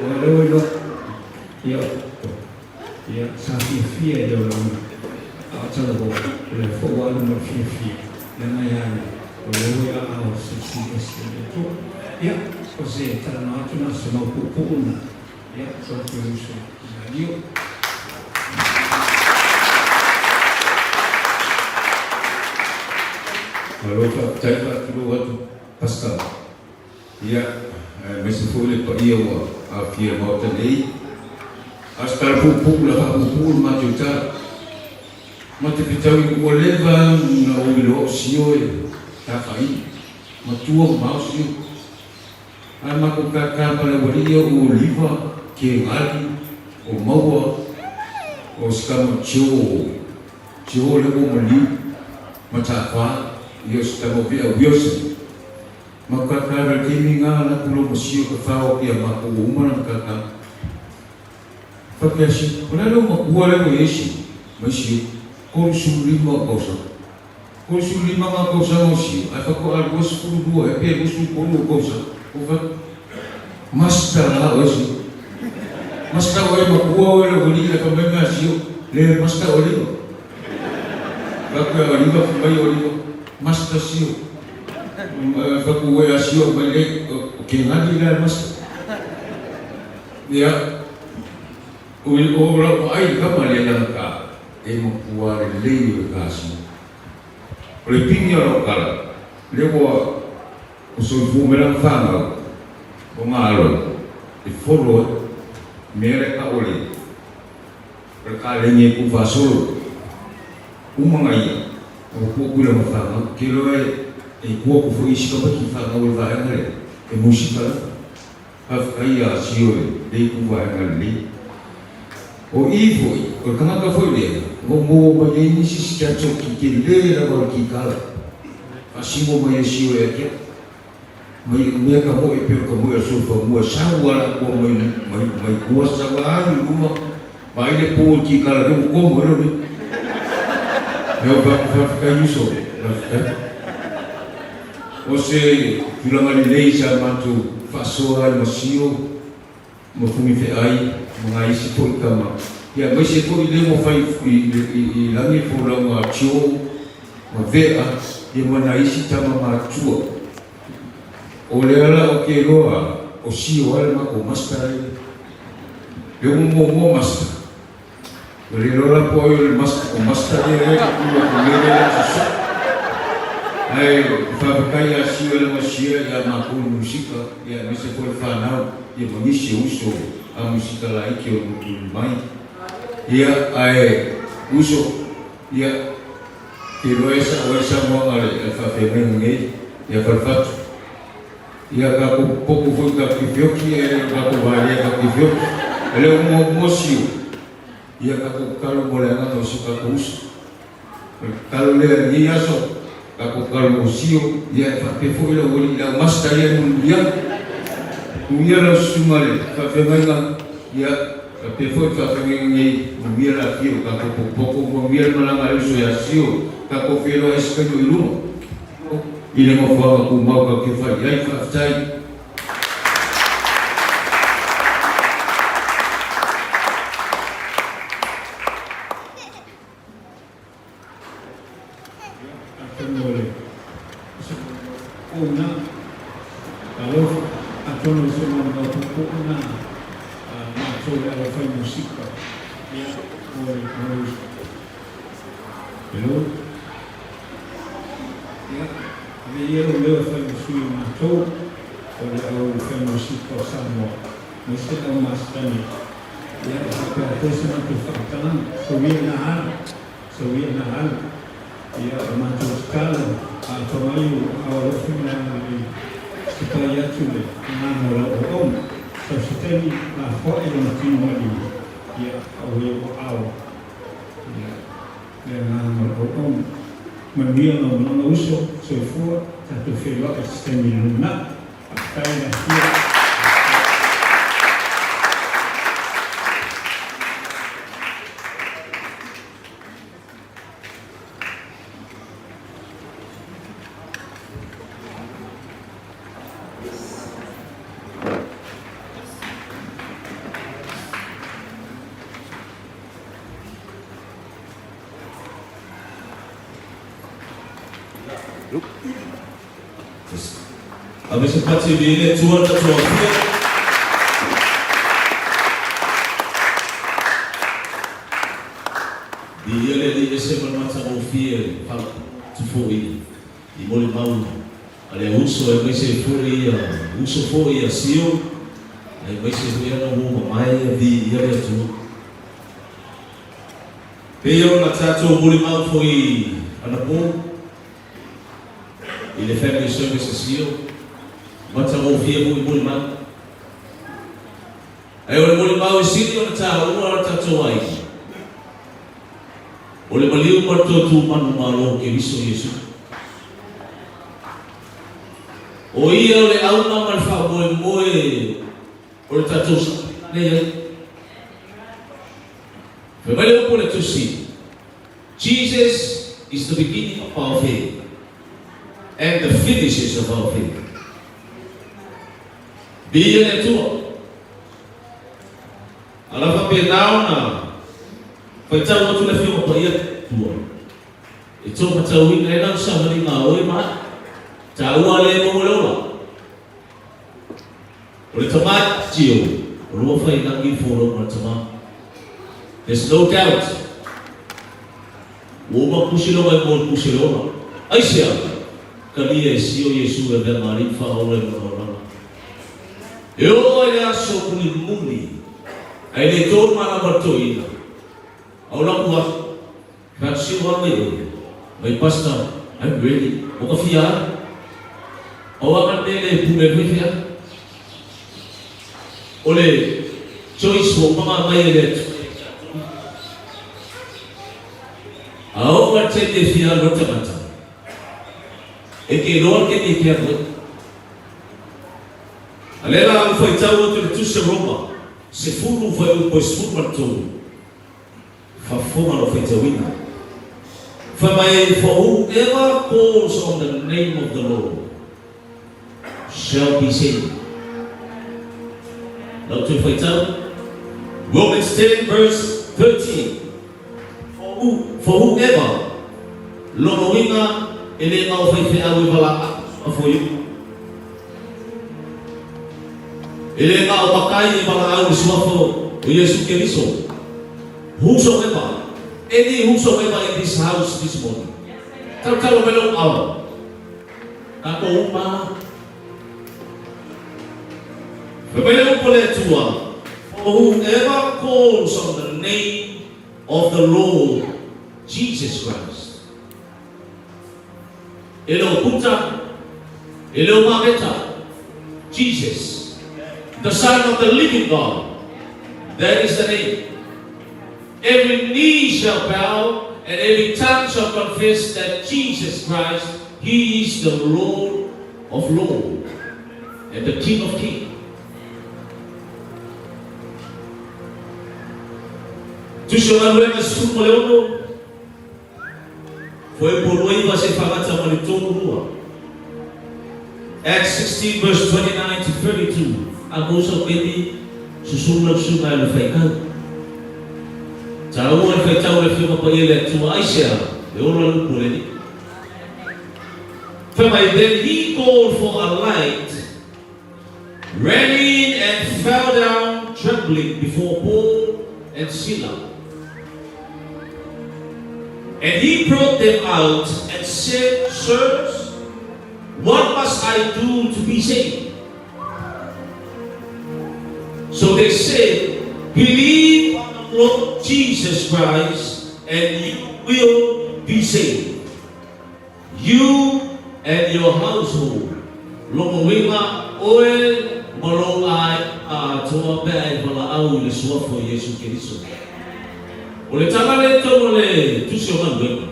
Speaker 10: Ua lea ua iloa, ia, ia, sa fiafia i le olaga, a o talavou, o lea foi ua alu ma le fiafia, leaga ia ia, o lea ua i aao o le Silisili Ese o le Atua. Ia, o se talanoa atu na o se mau puupuu na, ia, tuu atu i le uso ia Lio.
Speaker 8: Malo faafetai faatulou atu Pastor. Ia, aemaise foi le paia ua aofia i le Maota nei. A o se tala puupuu, la faapuupuu le matou tala. Ma te fetaui ua leva ona ou iloa o Sio e tafaina. Matua mamao Sio. Ae matou kaka ma le aualii ia o Oliva, Kegali, o Maua, o se tama o Joe, Joe lea ua maliu, Mataafa, ia o se tama o Vea Wilson. Ma kaka le taimi nga la ku lo masio ka fao ki a makou ua uma lana kaka. Faapea si, o le a lou makua lea ua i ai sio? Mai sio, 35 o tausaga. 35 nga tausaga o sio, ae faatoa 22 ea pe 23 o tausaga. Ua fai atu, Masta la oe sio. Masta oe makua oe lou alii ae fai mai mea sio, le masta Oliva. Fai atu ia Oliva, fai mai Oliva, masta sio.
Speaker 11: Fai atu ua e asio mai le o Kenani lea masta. Ia, o lau vaai i le tama lea lagata, e matua lelei o le ta asio. O le pigi o lau tala, lea ua o soifua mai lana fanau, o galo, e folo ai, mea lea e tau o le o le kalegi e tuufaasolo. Uma na ia, ua tuu atu i lana fanau. Ou te iloa e tuu atu foi isi tamaiti i fanau o le vaega lea, e musika lava. Faafetai ia Sio i lenei ituvaega lelei. O i foi, o le tagata foi lea, na ou maua mai ai nisi sikiatsoki tele lava o le kikala. Faasino mai e Sio ia te au. Mai mea ka moe pei o ka moe o le solofanua e sau a latou mai mai mai tua sau a alu i luma vaai le po i le kikala lea ua komo ai lou lima. Ia ua faafetai uso, faafetai. O se tulaga lelei sa matou faasoa ai ma Sio ma Fugifeai ma nai isi foi tama, ia aemaise foi lea ua fai i lagi folauga a Tio ma Vea ia ma nai isi tama matua. O lea la ou te iloa o Sio lava le matou master lea ua muamua master. Ua le iloa la po o ai o le master, o master ia lea e tu atu nei lea le aso soo. Ae faafetai ia Sio le masia ia matou i musika ia aemaise foi le fanau ia ma nisi o uso a musika laiti o lo mai. Ia ae uso ia te iloa e sao ai le saunoaga a le faafeagaiga nei ia Falefatu. Ia tatou popo foi tatou te feoti ae le o tatou valea tatou te feoti. E le o muamua sio, ia tatou tatalo mo le agaga o si o tatou uso. O le tatalo lea i lenei aso, tatou tatalo mo sio, ia e faapea foi lau alii lau Master ia mulimuli atu. Manuia lau susuga le faafeagaiga, ia faapea foi le faafeagaiga nei, manuia le afio o tatou potopoto, manuia le malaga a le uso ia Sio, tatou feiloai se taimi o i luma. I le nofoaga tumau tatou te fai ai. Faafetai.
Speaker 10: Atonu o le ona alofa, atonu o se maumau puupuu na matou le alofai musika ia mo le uso. Hello. Ia, ave ia lou leo e fai ma sui o matou o le au fai musika o Samoa, aemaise le au masitani. Ia, e faapea foi se matou faamatalaga, sau ia ina alu, sau ia ina alu. Ia, o matou tatalo, a atamai ou aao alofa ma le agalelei, se pai atu le agaga o lau auauna. Sau se taimi, lafoai lona tino maliu, ia, a ua i ou aao. Ia, le agaga o le auauna. Manuia lau malaga uso, soifua, tatou feiloai i se taimi i le lumanai. Faafetai le afio.
Speaker 2: Ave se pati i le Atua le tatou afio. Viia le Alii ese ma le matagofie faatutu foi i molimau a le uso aemaise foi ia uso foi ia Sio aemaise foi ana uo mamae ia viia le Atua. Pei ona tatou molimau foi anapo i le Family Service a Sio, matagofie foi molimau. Ae o le molimau e sili ona taua o le tatou aiga, o le maliu ma le toe tu manumalo o Keriso Iesu. O ia o le auga ma le faamoemoe o le tatou sailiga lea i ai. Fai mai le upu a le Tusi, Jesus is the beginning of our faith and the finishes of our faith. Viia le Atua. Ala faapena ona faitau atu le Afioga Paia Atua e tau matauina ai lau savaliga a oe ma au. Taua le maua le ola. O le tama tio, o lua failagi le folauga a le tama. There's no doubt. Ua uma pusi loma e mo le pusi o le ola. Aisea? Kalia e sio Iesu e avea ma alii faaola i lona olaga. E oo ai le aso mulimuli, ae le tolu malama le toeaina. A o laku aso, fai atu sio a mai oe, mai Pastor, I'm ready. Ua ka fia alu. Pau a ka le mea lea e pule ai foi fea. O le choice ua uma mai e le Atua ia i tatou. A oo a le taimi e fia alu ai le tagata, e ke iloa le taimi e te alu ai. A lea la ua faitau atu i le Tusi a Roma, 10 fuaiupu e 13, Faafofoga lou faitauina. Fai mai, For whoever calls on the name of the Lord shall be saved. Lau toe faitau, Romans 10 verse 13, For, who, for whoever, lona uiga e le gao faifeau e valaau suafo i E le gao matai e valaau i suafo o Iesu Keriso. Whosoever, any whosoever in this house this morning. Talotalo mai lou ao. Tatou uma. Fai mai le upu a le Atua, For whoever calls on the name of the Lord Jesus Christ. E le o Puta, e le o Maveta, Jesus, the Son of the living God. That is the name. Every knee shall bow and every tongue shall confess that Jesus Christ, He is the Lord of Lords and the King of Kings. Tusi o Galuega 16, Fuaiupu 29 seia fagata ma le 32. Acts 16 verse 29 to 32, A mousa o Keni, susunu lau susuga e le faitau. Taua le faitau o le Afioga Paia le Atua, aisea, e ola le upu a le Alii. Fai mai, Then he called for a light, ran in and fell down trembling before Paul and Sila. And he brought them out and said, Sirs, what must I do to be saved? So they said, Believe on the Lord Jesus Christ, and you will be saved, you and your household. Lona uiga, oe ma lou aiga atoa pe a e valaau i le Suafa o Iesu Keriso. O le tala lea i totonu o le Tusi o Galuega,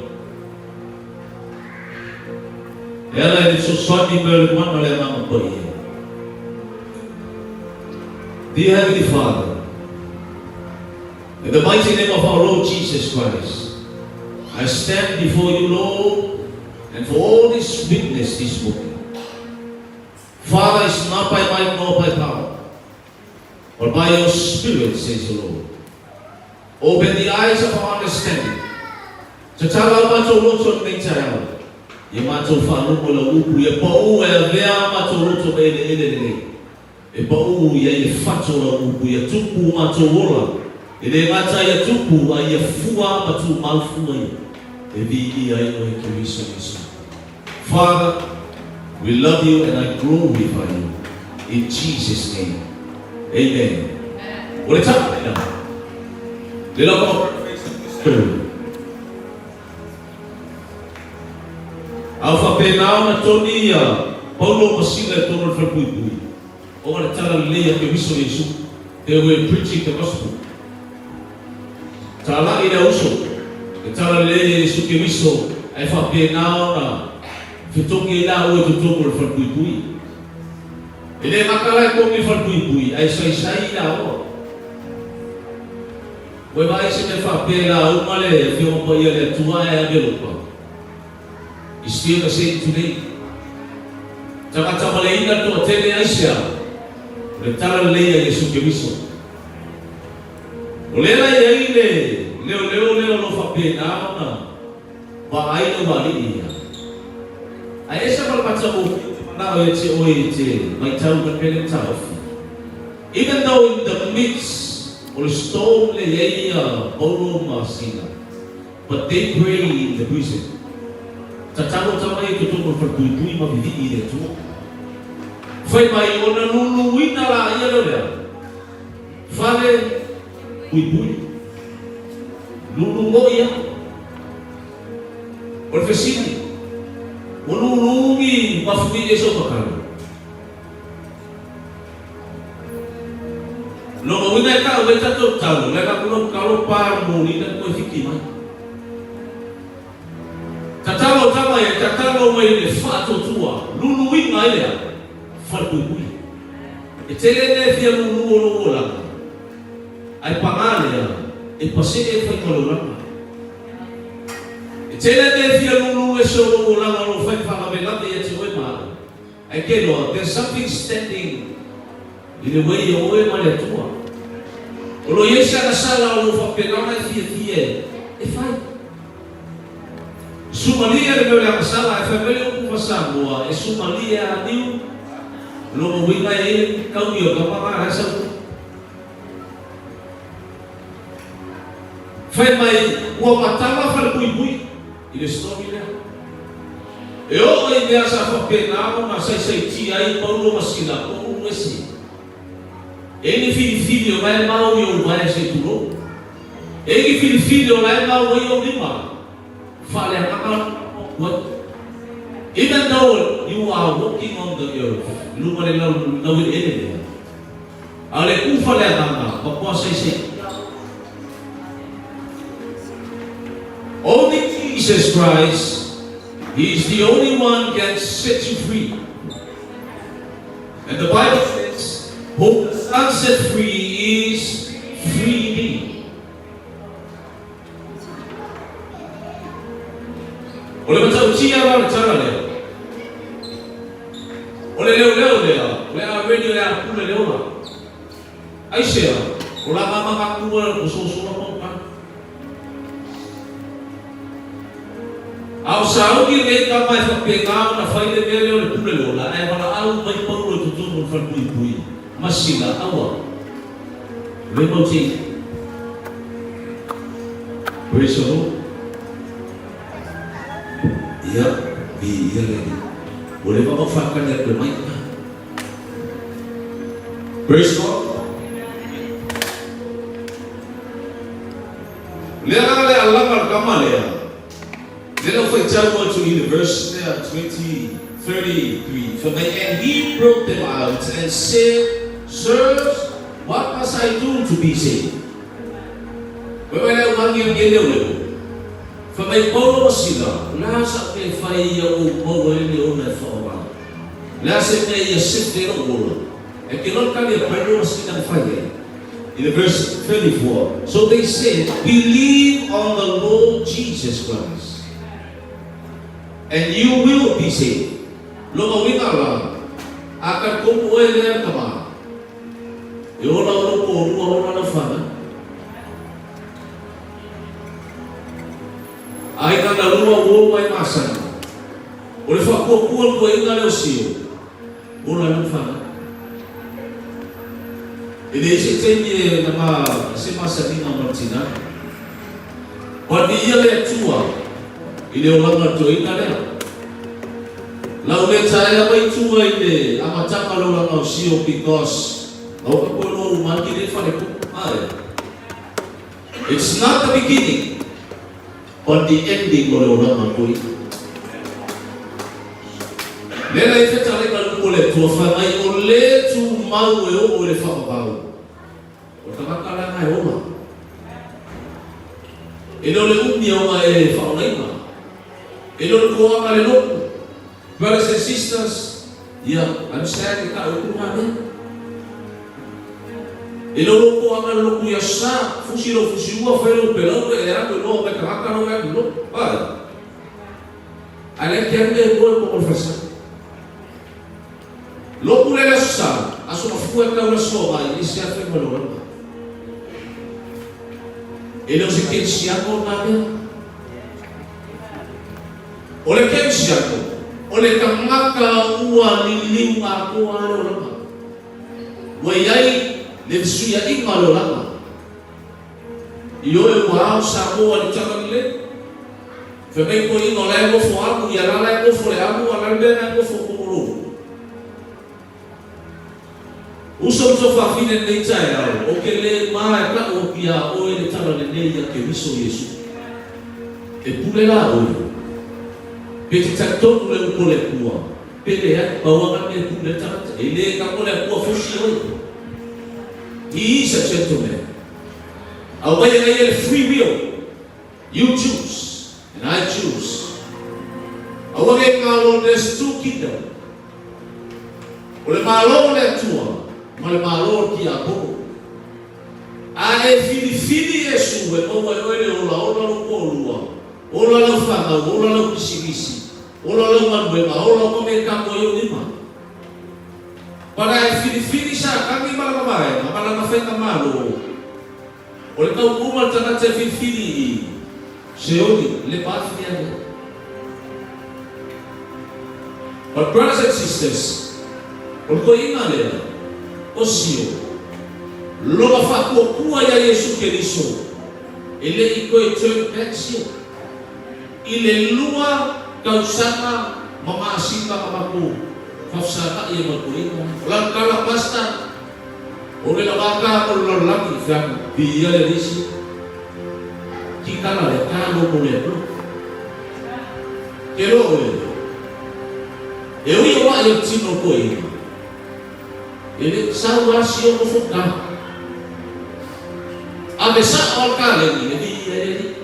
Speaker 2: e ala i le fesoasoani mai o le Mana o le Agaga Paia. Dear Heavenly Father, in the mighty name of our Lord Jesus Christ, I stand before you, Lord, and for all this witness this morning. Father, it's not by might nor by power, but by your Spirit, says the Lord. Open the eyes of our understanding. Tatala o matou loto i lenei taeao. Ia matou faalogo i lau upu, ia pau e avea matou loto ma eleele lelei. E pau i ai le fatu o lau upu, ia tupu o matou ola. E le gata ia tupu, a ia fua ma tumau fua ia. E viia ai oe Keriso Iesu. Father, we love you and I glorify you. In Jesus' name. Amen. O le tala lena. Le lava o Spirit. A o faapena ona toni ia Paulo ma Sila i totonu o le falepuipui, ona le tala lelei a Keriso Iesu. They were preaching the gospel. Talai le auso, le tala lelei a Iesu Keriso, ae faapena ona fetogi ai laua i totonu o le falepuipui. E le gata la e togi i le falepuipui, ae saisai i laua. Ua e vaai se mea faapea i lauga le Afioga Paia le Atua ae ave lopa. Is still the same today. Tagata maleina le toatele aisea? O le tala lelei a Iesu Keriso. O lea la e i ai le leoleo lea o lo o faapena ona vaai le ualii ia. Ae ese ma le matagofie ou te manao ia te oe e te maitau mai pea le taofi. Even though in the midst o le storm le i ai ia Paulo ma Sila, but they pray in the prison. Tatalo tama ia i totonu o le falepuipui ma vivii i le Atua. Fai mai ona luluina laia leo lea fale puipui. Lulu moi ia. O le fesili, ua lulu ni mafuie i sou tatalo? Lona uiga e tau ai tatou tatalo, le alu atu tatalo pa moli na koe fiki mai. Tatalo tama ia, tatalo mai le faatuatua, luluina ai lea falepuipui. E tele mea e fia lulu o lou olaga, ae paga lea e pasee e faiga o le olaga. E tele mea e fia lulu ese o lou olaga o lo o fai faalavelave ia te oe ma au. Ae ke loa, there's something standing in the way o oe ma le Atua. O lo o i ai se agasala o lo o faapena ona e fiafia e fai. Sumalie le mea o le agasala, ae fai mai le upu faa-Samoa, e sumalie a niu, lona uiga e i ai le taui o tama na, la e sau. Fai mai, ua matala falepuipui i le story lea. E oo i mea sa faapena ona saisaitia ai Paulo ma Sila po o ulu ese. E i ni filifili o la e mau i ou vae se i tulou. E i ni filifili o la e mau ai ou lima faaleagaga o ai. Even though you are walking on the earth, i luma le lau laueleele lea, A o le ku faleagaga, matua saisaitia. Only Jesus Christ, He is the only one can set you free. And the Bible says, whom the Son set free is free indeed. O le matautia la o le tala lea, o le leoleo lea, o le a ready o le a pule le ola. Aisea, o la mamamakua o sosoa maoka. A o sauni lenei tama e faapena ona fai le mea lea o le pule le ola, ae valaau mai Paulo i totonu o le falepuipui, ma Sila, aua. Le mau te Praise the Lord. Ia, viia le Alii. Ua leva ona ou faatali atu e mai ina. Praise God. Lea la le alaga o le tama lea. Lea na ou faitau atu i le verse lea 20, 33, fai mai, And he brought them out and said, Sirs, what must I do to be saved? Fai mai le aumagi o lenei leoleo, fai mai, Paulo ma Sila, o le a sa mea e fai ia ou maua ai le ola e whaoga? O le a se mea ia sefe lou ola? E ke loa le tali a Paulo ma Sila na fai ai. In the verse 34, so they said, Believe on the Lord Jesus Christ, and you will be saved. Lona uiga la, a talitonu oe lea le tama, e ola o lou toalua ola lau fanau. Ai na na lua uo mai masani. O le whakuakua tuaiga leo sio, ola lau fanau. E leai se taimi e nama se masaniga ma le tina. Palia le Atua i le olaga toeaina lea. Lau le taea mai tua i le amataga o le olaga o Sio because aua ka koe loa uma ake le fale ko. Ae. It's not the beginning but the ending o le olaga toeaina. Lea la e fetalega luku o le Atua fai mai o le tumau e oo i le faavavau. O le tagata leaga e ola. E le o le umi ona e faaolaina. E le o le toaga le lotu. Brothers and sisters, ia, I'm sad e tau upu na mea. E le o lou toaga le lotu ia sa, fusi lou fusiua, fai lou pelau e alu e loa mai tagata lou e alu i lotu. Ai. Ae le te alu e moe mo le falesa. Lotu le le aso sa, aso mafua e tau le aso mai, e se afe ma le olaga. E le o se kerisiano na mea. O le kerisiano, O le tagata ua liliu atoa lava le olaga. Ua i ai le fesuiaiga o le olaga. Ioe ua ao Samoa i le tala lelei. Fai mai toeaiina o la e nofo amu, ia la la e nofo le amu a o le a le mea la e nofo tonu lou. Uso ma tuafafine i lenei taeao, ou te le ma e tau atu iā oe le tala lelei ia Keriso Iesu. E pule la oe, pe te talitonu le upu a le Atua, pe leai, pau lava le mea e pule ai le tagata, e le tago le Atua fosi oe. He is a gentleman. Aumai e ia le free will. You choose and I choose. Aua ne i malo there's two kingdom. O le Malo o le Atua ma le Malo o le Tiapolo. A e filifili Iesu e maua e oe le ola, ola lou toalua, ola lau fanau, ola lau pisinisi, ola lau galuega, ola uma mea e tago ai ou lima. But a e filifili Satani ma lana vaega ma lana faigamalo, O le taunuuga o le tagata e filifili i Seoli, le pa fia lea. But brothers and sisters, o le toeaina lea, o Sio, lona faatuatua ia Iesu Keriso, e le i toe turn back Sio. I le lua tausaga ma masina na matou faafesaga'i ai ma le toeaina lea. O lana tala, Pastor, O le lavaka o le lalolagi i feaga viia le Alii Sio. Ki tala lea talo mo le Atua. Ke loa oe, e ui o aʻi o le tino o toeaina, e le sau a Sio nofo ka. Ave saʻo a le kaleni e viia ai le Alii.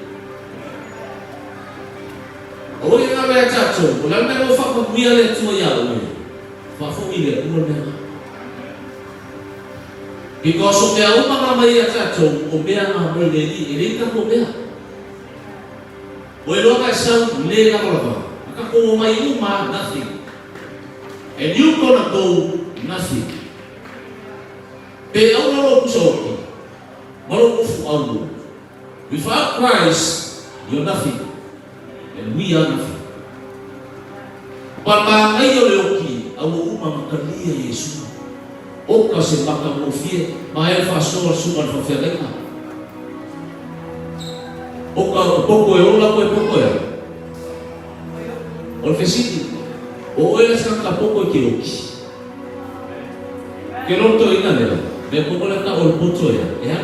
Speaker 2: Aua i ngā mea tatou, o le a le mea ua faamanuia le Atua iā oe, Faafoʻi le Atua le mea na. Because o mea uma nga mai ia tatou, o mea nga mai le Alii, e leai tatou mea. Ua iloa ka e sau le lavalava, a tatou omai uma nothing. And you gonna go nothing. Pe aua lou pusa oki, ma lou ufu aulu. Without Christ, you're nothing, and we are nothing. But manaia o le oki, a ua uma ona talia Iesu. Oka se matagofie, ma e faasoa le susuga i le faafeagaiga. Oka o poko e ola koe poko e a? O le fesili, o oe la se tagata poko e ke oki? Ke lotoina lea, mea pono lea tau o le poto ea, e a?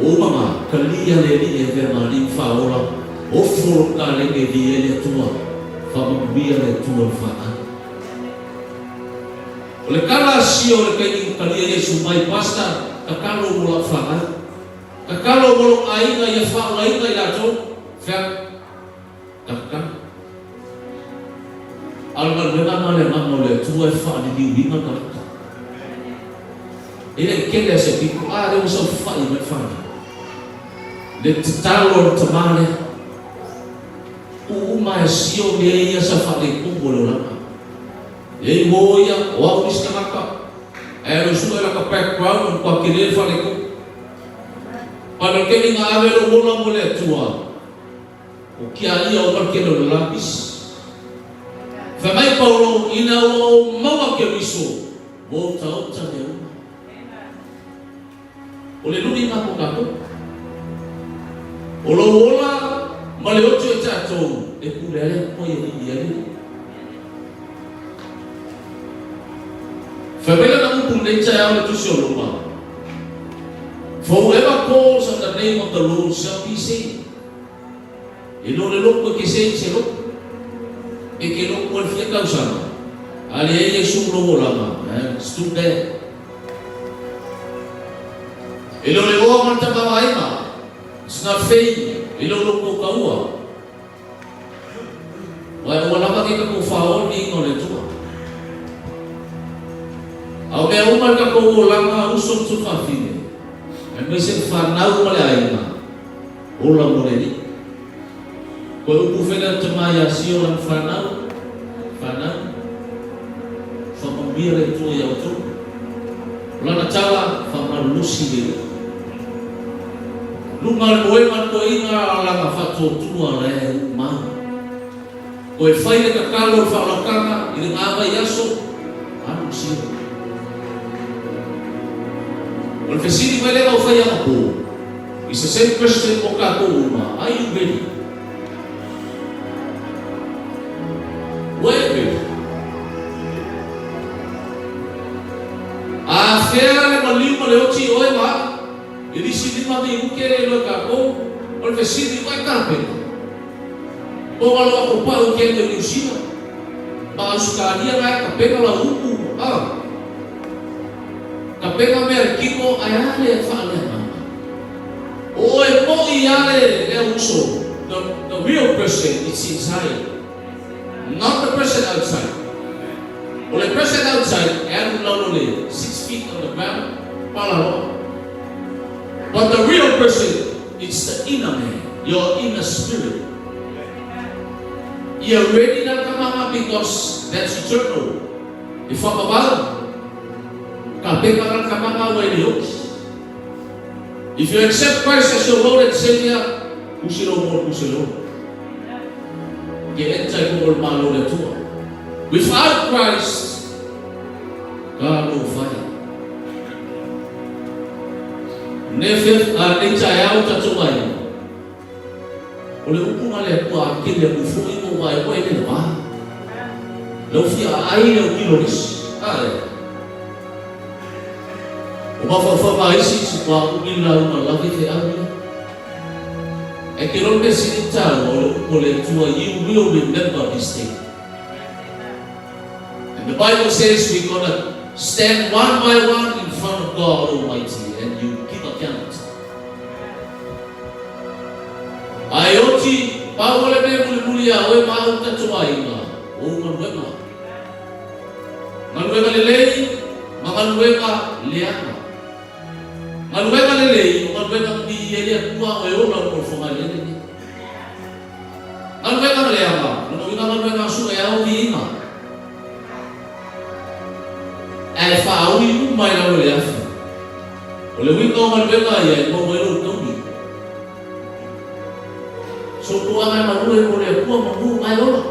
Speaker 2: O uma kalia le alii e avea ma alii faaola, ofo lo kalege e viia ai le Atua, faamanuia le Atua le faatali. O le tala a Sio le taimi na talia Iesu mai, Pastor, tatalo mo lau fanau. Tatalo mo lou aiga ia faaolaina i latou. Fea? Tatalo. A o le galuega lena a le Agaga o le Atua e faaliliuina tagata. E le i tele a se pito, a lea ua saofai mai le fanau. Le tatalo a le tama lea. Tuu uma e sio mea ia sa faaletonu o le olaga. E uo ia, o au nisi tagata, ae alu e sue laka background o matua tele le faaletonu. But o le taimi na ave lou ola mo le Atua, o kia ia o le tele o le lapisi. Fai mai Paulo, ina ua ou maua Keriso, ua otaota mea uma. O le lumi lena mo tatou. O lou ola ma le oto i tatou e pule ai le Atua ia lili ai le Alii. Fai mai lana upu i lenei taeao i le Tusi o Roma, For whoever calls on the name of the Lord shall be saved. E le o le lotu e kese i se lotu. E ke lotu ai le fia tausaga, a leai Iesu lou olaga, eh, it's too bad. E le o le oa ma le tamaoaiga, it's not failure, e le o lou tautaua. Uae ua lava ke tatou faaoa le viiga o le Atua. A o mea uma le tatou olaga uso ma tuafafine, aemaise le fanau ma le aiga, Ola mo le Alii. Koe upu fela le tama ia Sio lana fanau, fanau, Faamanuia le Atua ia outou. O lana tala, Faamalolosi le Alii. Luga o le moega o le toeaina a lana faatuatua la e uu mau. Toe fai le tatalo o le faaolataga i le na vaiaso, alu i Silo. O le fesili mai lea na ou faia anapo, it's the same question mo tatou uma, are you ready? Ua e ready? Afea le maliu ma le oti i oe ma au? I nisi lima minute le iloa e tatou, o le fesili, ua e tapena? Po o alo ako pau i kena i Niu Sila ma Ausetalia la e tapena lau upu a tapena mea le kino ae a le faaleagaga. O oe moi a le le au uso the the real person it's inside not the person outside. O le person outside e alu i lalo le 6 feet on the ground pala loa but the real person It's the inner man, your inner spirit. Ia ready la tamaga because that's eternal. E whakawau, ka peka la tamaga ua e le oti. If you accept Christ as your Lord and Savior, usi lo mo usi lo. Ke enter i ko malo le Atua. Without Christ, ka no whai. Nefef a nei taeao tatou ai. O le upu na le Atua a kele aku foi mo wae oe le va. Lau fia ai le kilo lisi. Ae. O mafaufau ma isi si kwa umi lau ma lavi fe au ia. E ke lon me sini tau o le upu o le Atua, you will remember this day. And the Bible says we're gonna stand one by one in front of God Almighty and you give account. Ae oti, pau o le mea mulimuli a oe ma au tatou aiga, o ou galuega. Galuega lelei ma galuega leaga. Galuega lelei, o galuega mi e le Atua o e ola o mo le lenei. Galuega ma leaga, lona uiga galuega a sue ao viiga. Ae faaui uma i lalo i le afi. O le uiga o galuega ia e maua ai lou tauli. Sotuaga e malue mo le Atua ma mu ae ola.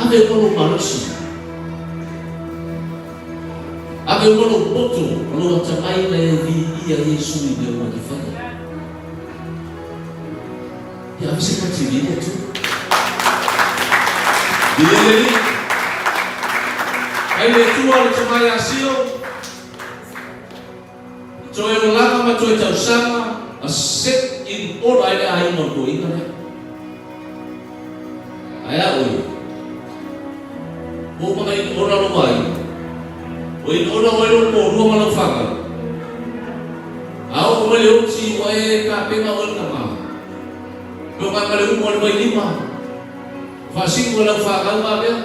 Speaker 2: Ave uma lou malosi. Ave uma lou poto ma lou atamai ina ia viia Iesu i mea uma te faia. Ia ave se kati i le Atua. Viia le Alii. Ai le Atua o le tamai asio, i toe olaga ma toe tausaga, a set in order ai le aiga o le toeaina lea. Ae a oe? Ua uma ona in order lou aiga. Ua in order oe lou toalua ma lau fanau. A oo mai le oti ua e tapena oe le tama. Pe o gaga le uma o le vailima. Faasino e lau fanau ma mea.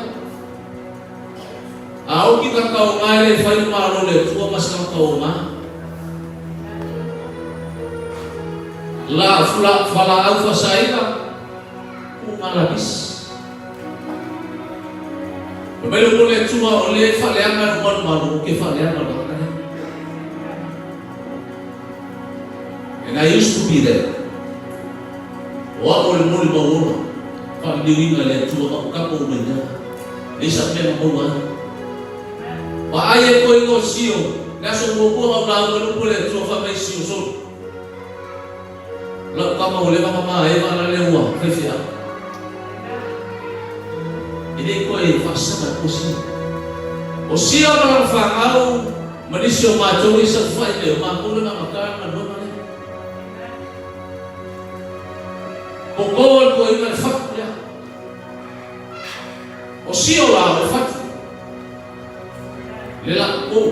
Speaker 2: A oki ka taoga e le fai le Malo o le Atua ma se taoga. La fula falaau fasaina ku malabis. Fai mai le upu o le Atua o le faaleaga le malumalu o ke faaleaga le tagata lea. And I used to be there. O au o le molimau ola, faaliliuina e le Atua ma ukapa uma i mea. Leai sa mea na maua ai. Vaai e koe i o Sio, le aso muamua na ou lauga le upu a le Atua fai mai Sio solo. Lau kama ua leva mama e va la le ua faifeau. E le koe faasaga ko Sio. O Sio ma lana fanau ma nisi o matou ia saofai mai o matou le gagata le galuega lea. Koko le toeaina le fatu lea. O Sio la o le fatu. Le lakou.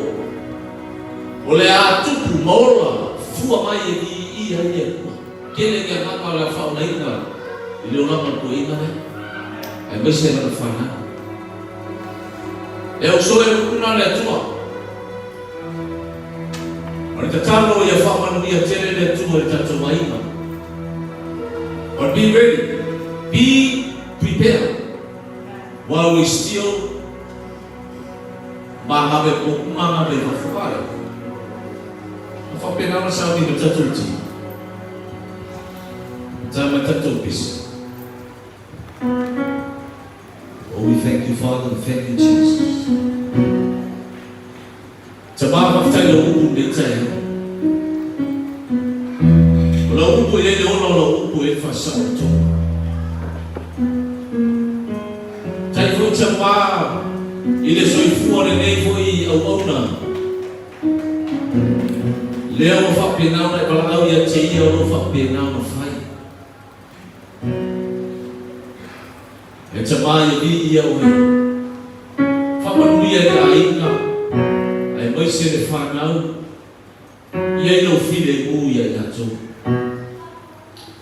Speaker 2: O le a tupu ma ola fua mai e viia ai le Atua. Tele ke agaga o le a faaolaina i le olaga o le toeaina lea, aemaise lana fanau. E uso e upu na le Atua. O le tatalo ia faamanuia tele le Atua i le tatou aiga. But be ready, be prepared while we still Māngave ko Māngave i fafo ai. Ka whapena ana sa ni ma tatou ti. Ta ma tatou pisa. Oh, we thank you, Father, we thank you, Jesus. Tamā faafetai i lau upu i lenei taeao. O lau upu e i ai le ola, o lau upu e i ai le faasaolotoga. Tai foi Tamā i le soifua o lenei foi auauna. Lea ua faapena ona e valaau ia te ia o lo o faapena ona fai. E Tamā ia viia oe. Faamanuia i le aiga aemaise le fanau ia i lou filemu ia i latou.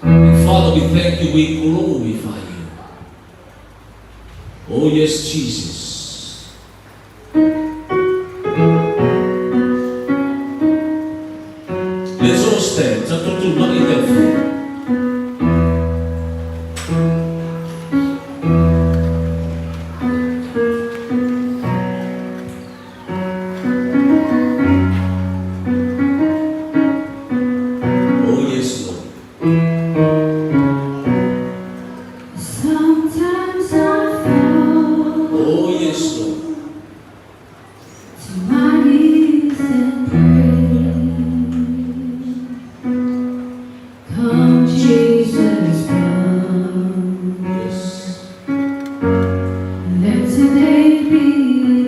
Speaker 2: And Father we thank you, we glorify you. Oh yes Jesus. Let's all stand, tatou tulaga i le afio. Oh yes Lord.
Speaker 12: Sometimes I fall.
Speaker 2: Oh yes Lord.
Speaker 12: To my knees and pray. Come, Jesus, come.
Speaker 2: Yes.
Speaker 12: Let today be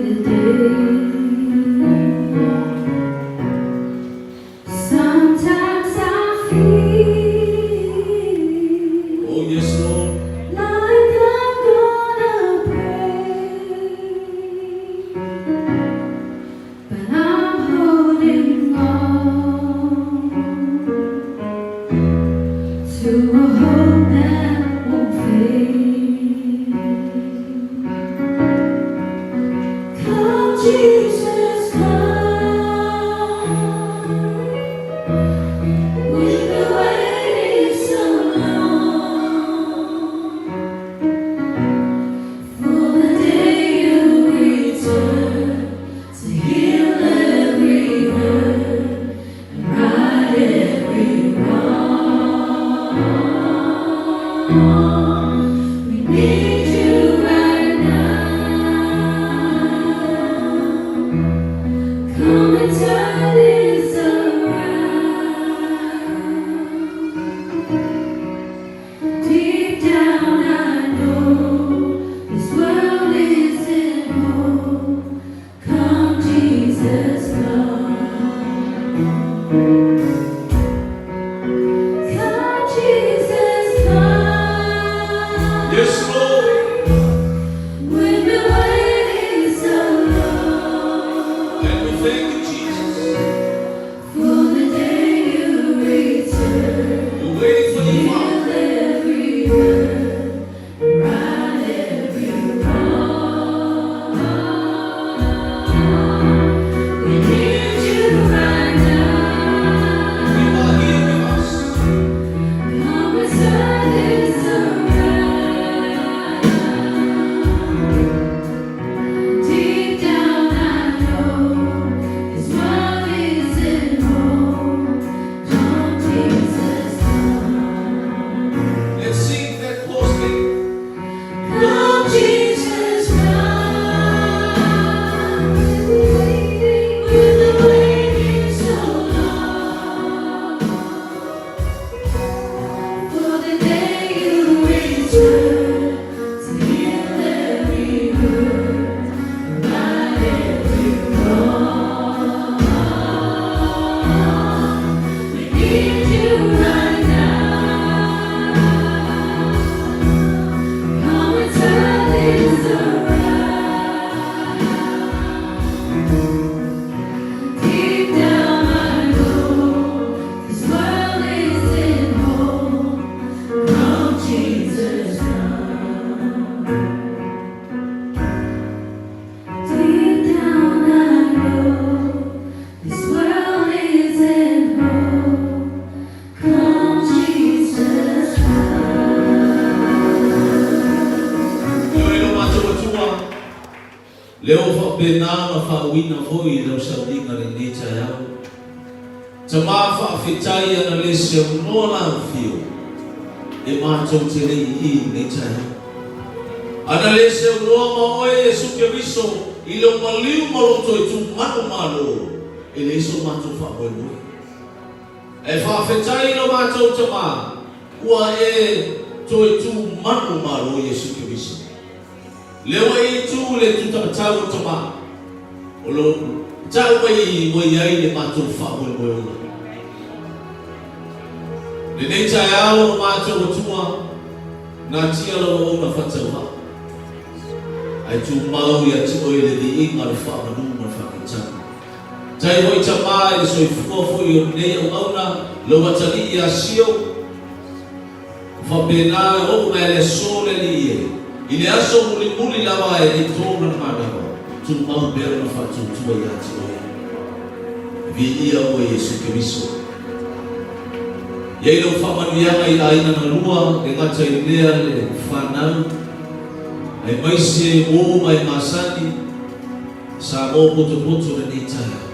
Speaker 12: the day. Sometimes I feel.
Speaker 2: Oh yes Lord.
Speaker 12: Like I'm gonna break, but I'm holding on to a hope that won't fade. Come, Jesus, come. We've been waiting so long for the day you return to heal every hurt and right every wrong. We need you right now. Come and turn this around. Deep down I know this world isn't home. Come, Jesus, come. Come, Jesus, come.
Speaker 2: Yes, Lord.
Speaker 12: We've been waiting so long.
Speaker 2: And we thank you, Jesus.
Speaker 12: For the day you return.
Speaker 2: We're waiting for you, Father.
Speaker 12: Heal every hurt, right every wrong. We need you right now.
Speaker 2: You are here with us.
Speaker 12: Come and turn this around. Deep down I know this world isn't home. Come, Jesus, come.
Speaker 2: Let's sing that chorus again.
Speaker 12: Come, Jesus, come. We've been waiting so long for the day you return to heal every hurt, right every wrong. We need you right now. Come and turn this around. Deep down I know this world isn't home. Come, Jesus, come. Deep down I know this world isn't home. Come, Jesus, come.
Speaker 2: Ioe lo matou Atua, lea ua faapena ona faauuina foi i lau sauniga lenei taeao. Tamā faafetai ana le saunoa la afio e matou te le i i lenei taeao. Ana lē seuloa ma oe Iesu Keriso i lou maliu ma lou toe tu manumalo, e leai so matou faamoemoe. Ae faafetai i lo matou Tamā ua e toe tu manumalo Iesu Keriso. Lea ua e tu i le tutamatau o Tamā, o lo tau mai ua i ai le matou faamoemoe ola. Lenei taeao o lo matou Atua, natia lau auauna faatauvaa, ae tumau ia te oe le viiga, le faamanu ma le faakaitaga. Tai hoi Tamā i le soifua foi o lenei auauna, lou atalii ia Sio, Faapena e oo mai le aso le Alii e, i le aso mulimuli lava e le tō lana manava, tumau pea lona faatuatua ia te oe. Viia oe Iesu Keriso. I ai lau faamanuiaga i aiga na lua, le gata i lea le whanau, aemaise uo ma e masani, Samoa potopoto lenei taeao.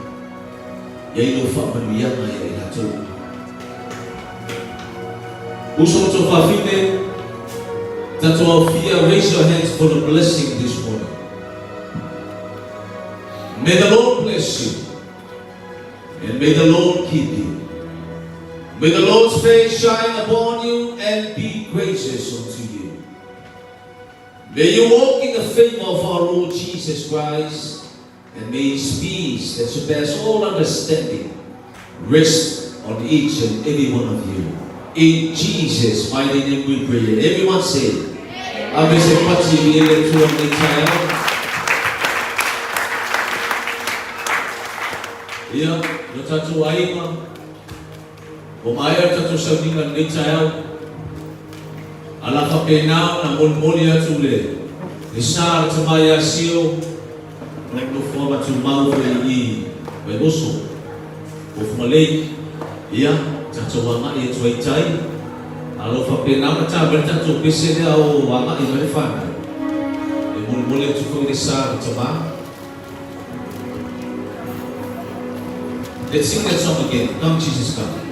Speaker 2: I ai lau faamanuiaga ia i latou uma. Uso ma tuafafine, tatou aofia, raise your hands for the blessing this morning. May the Lord bless you and may the Lord keep you. May the Lord's face shine upon you and be gracious unto you. May you walk in the favor of our Lord Jesus Christ, and may His peace that surpasses all understanding rest on each and every one of you. In Jesus' mighty name we pray. And everyone say, Ave se pati i le Atua lenei taeao. Ia, lo tatou aiga, ua maea le tatou sauniga lenei taeao. A la faapena ona molimoli atu le le sa le tama ia Sio, o le nofoaga tumau foi i Vaimoso, o Fugalei, ia, tatou agai atu ai i tai. A lo faapena ona ta mai le tatou pese lea o agai mai le fanau, e molimoli atu foi le sa le tama. Let's sing that song again. Come Jesus, come.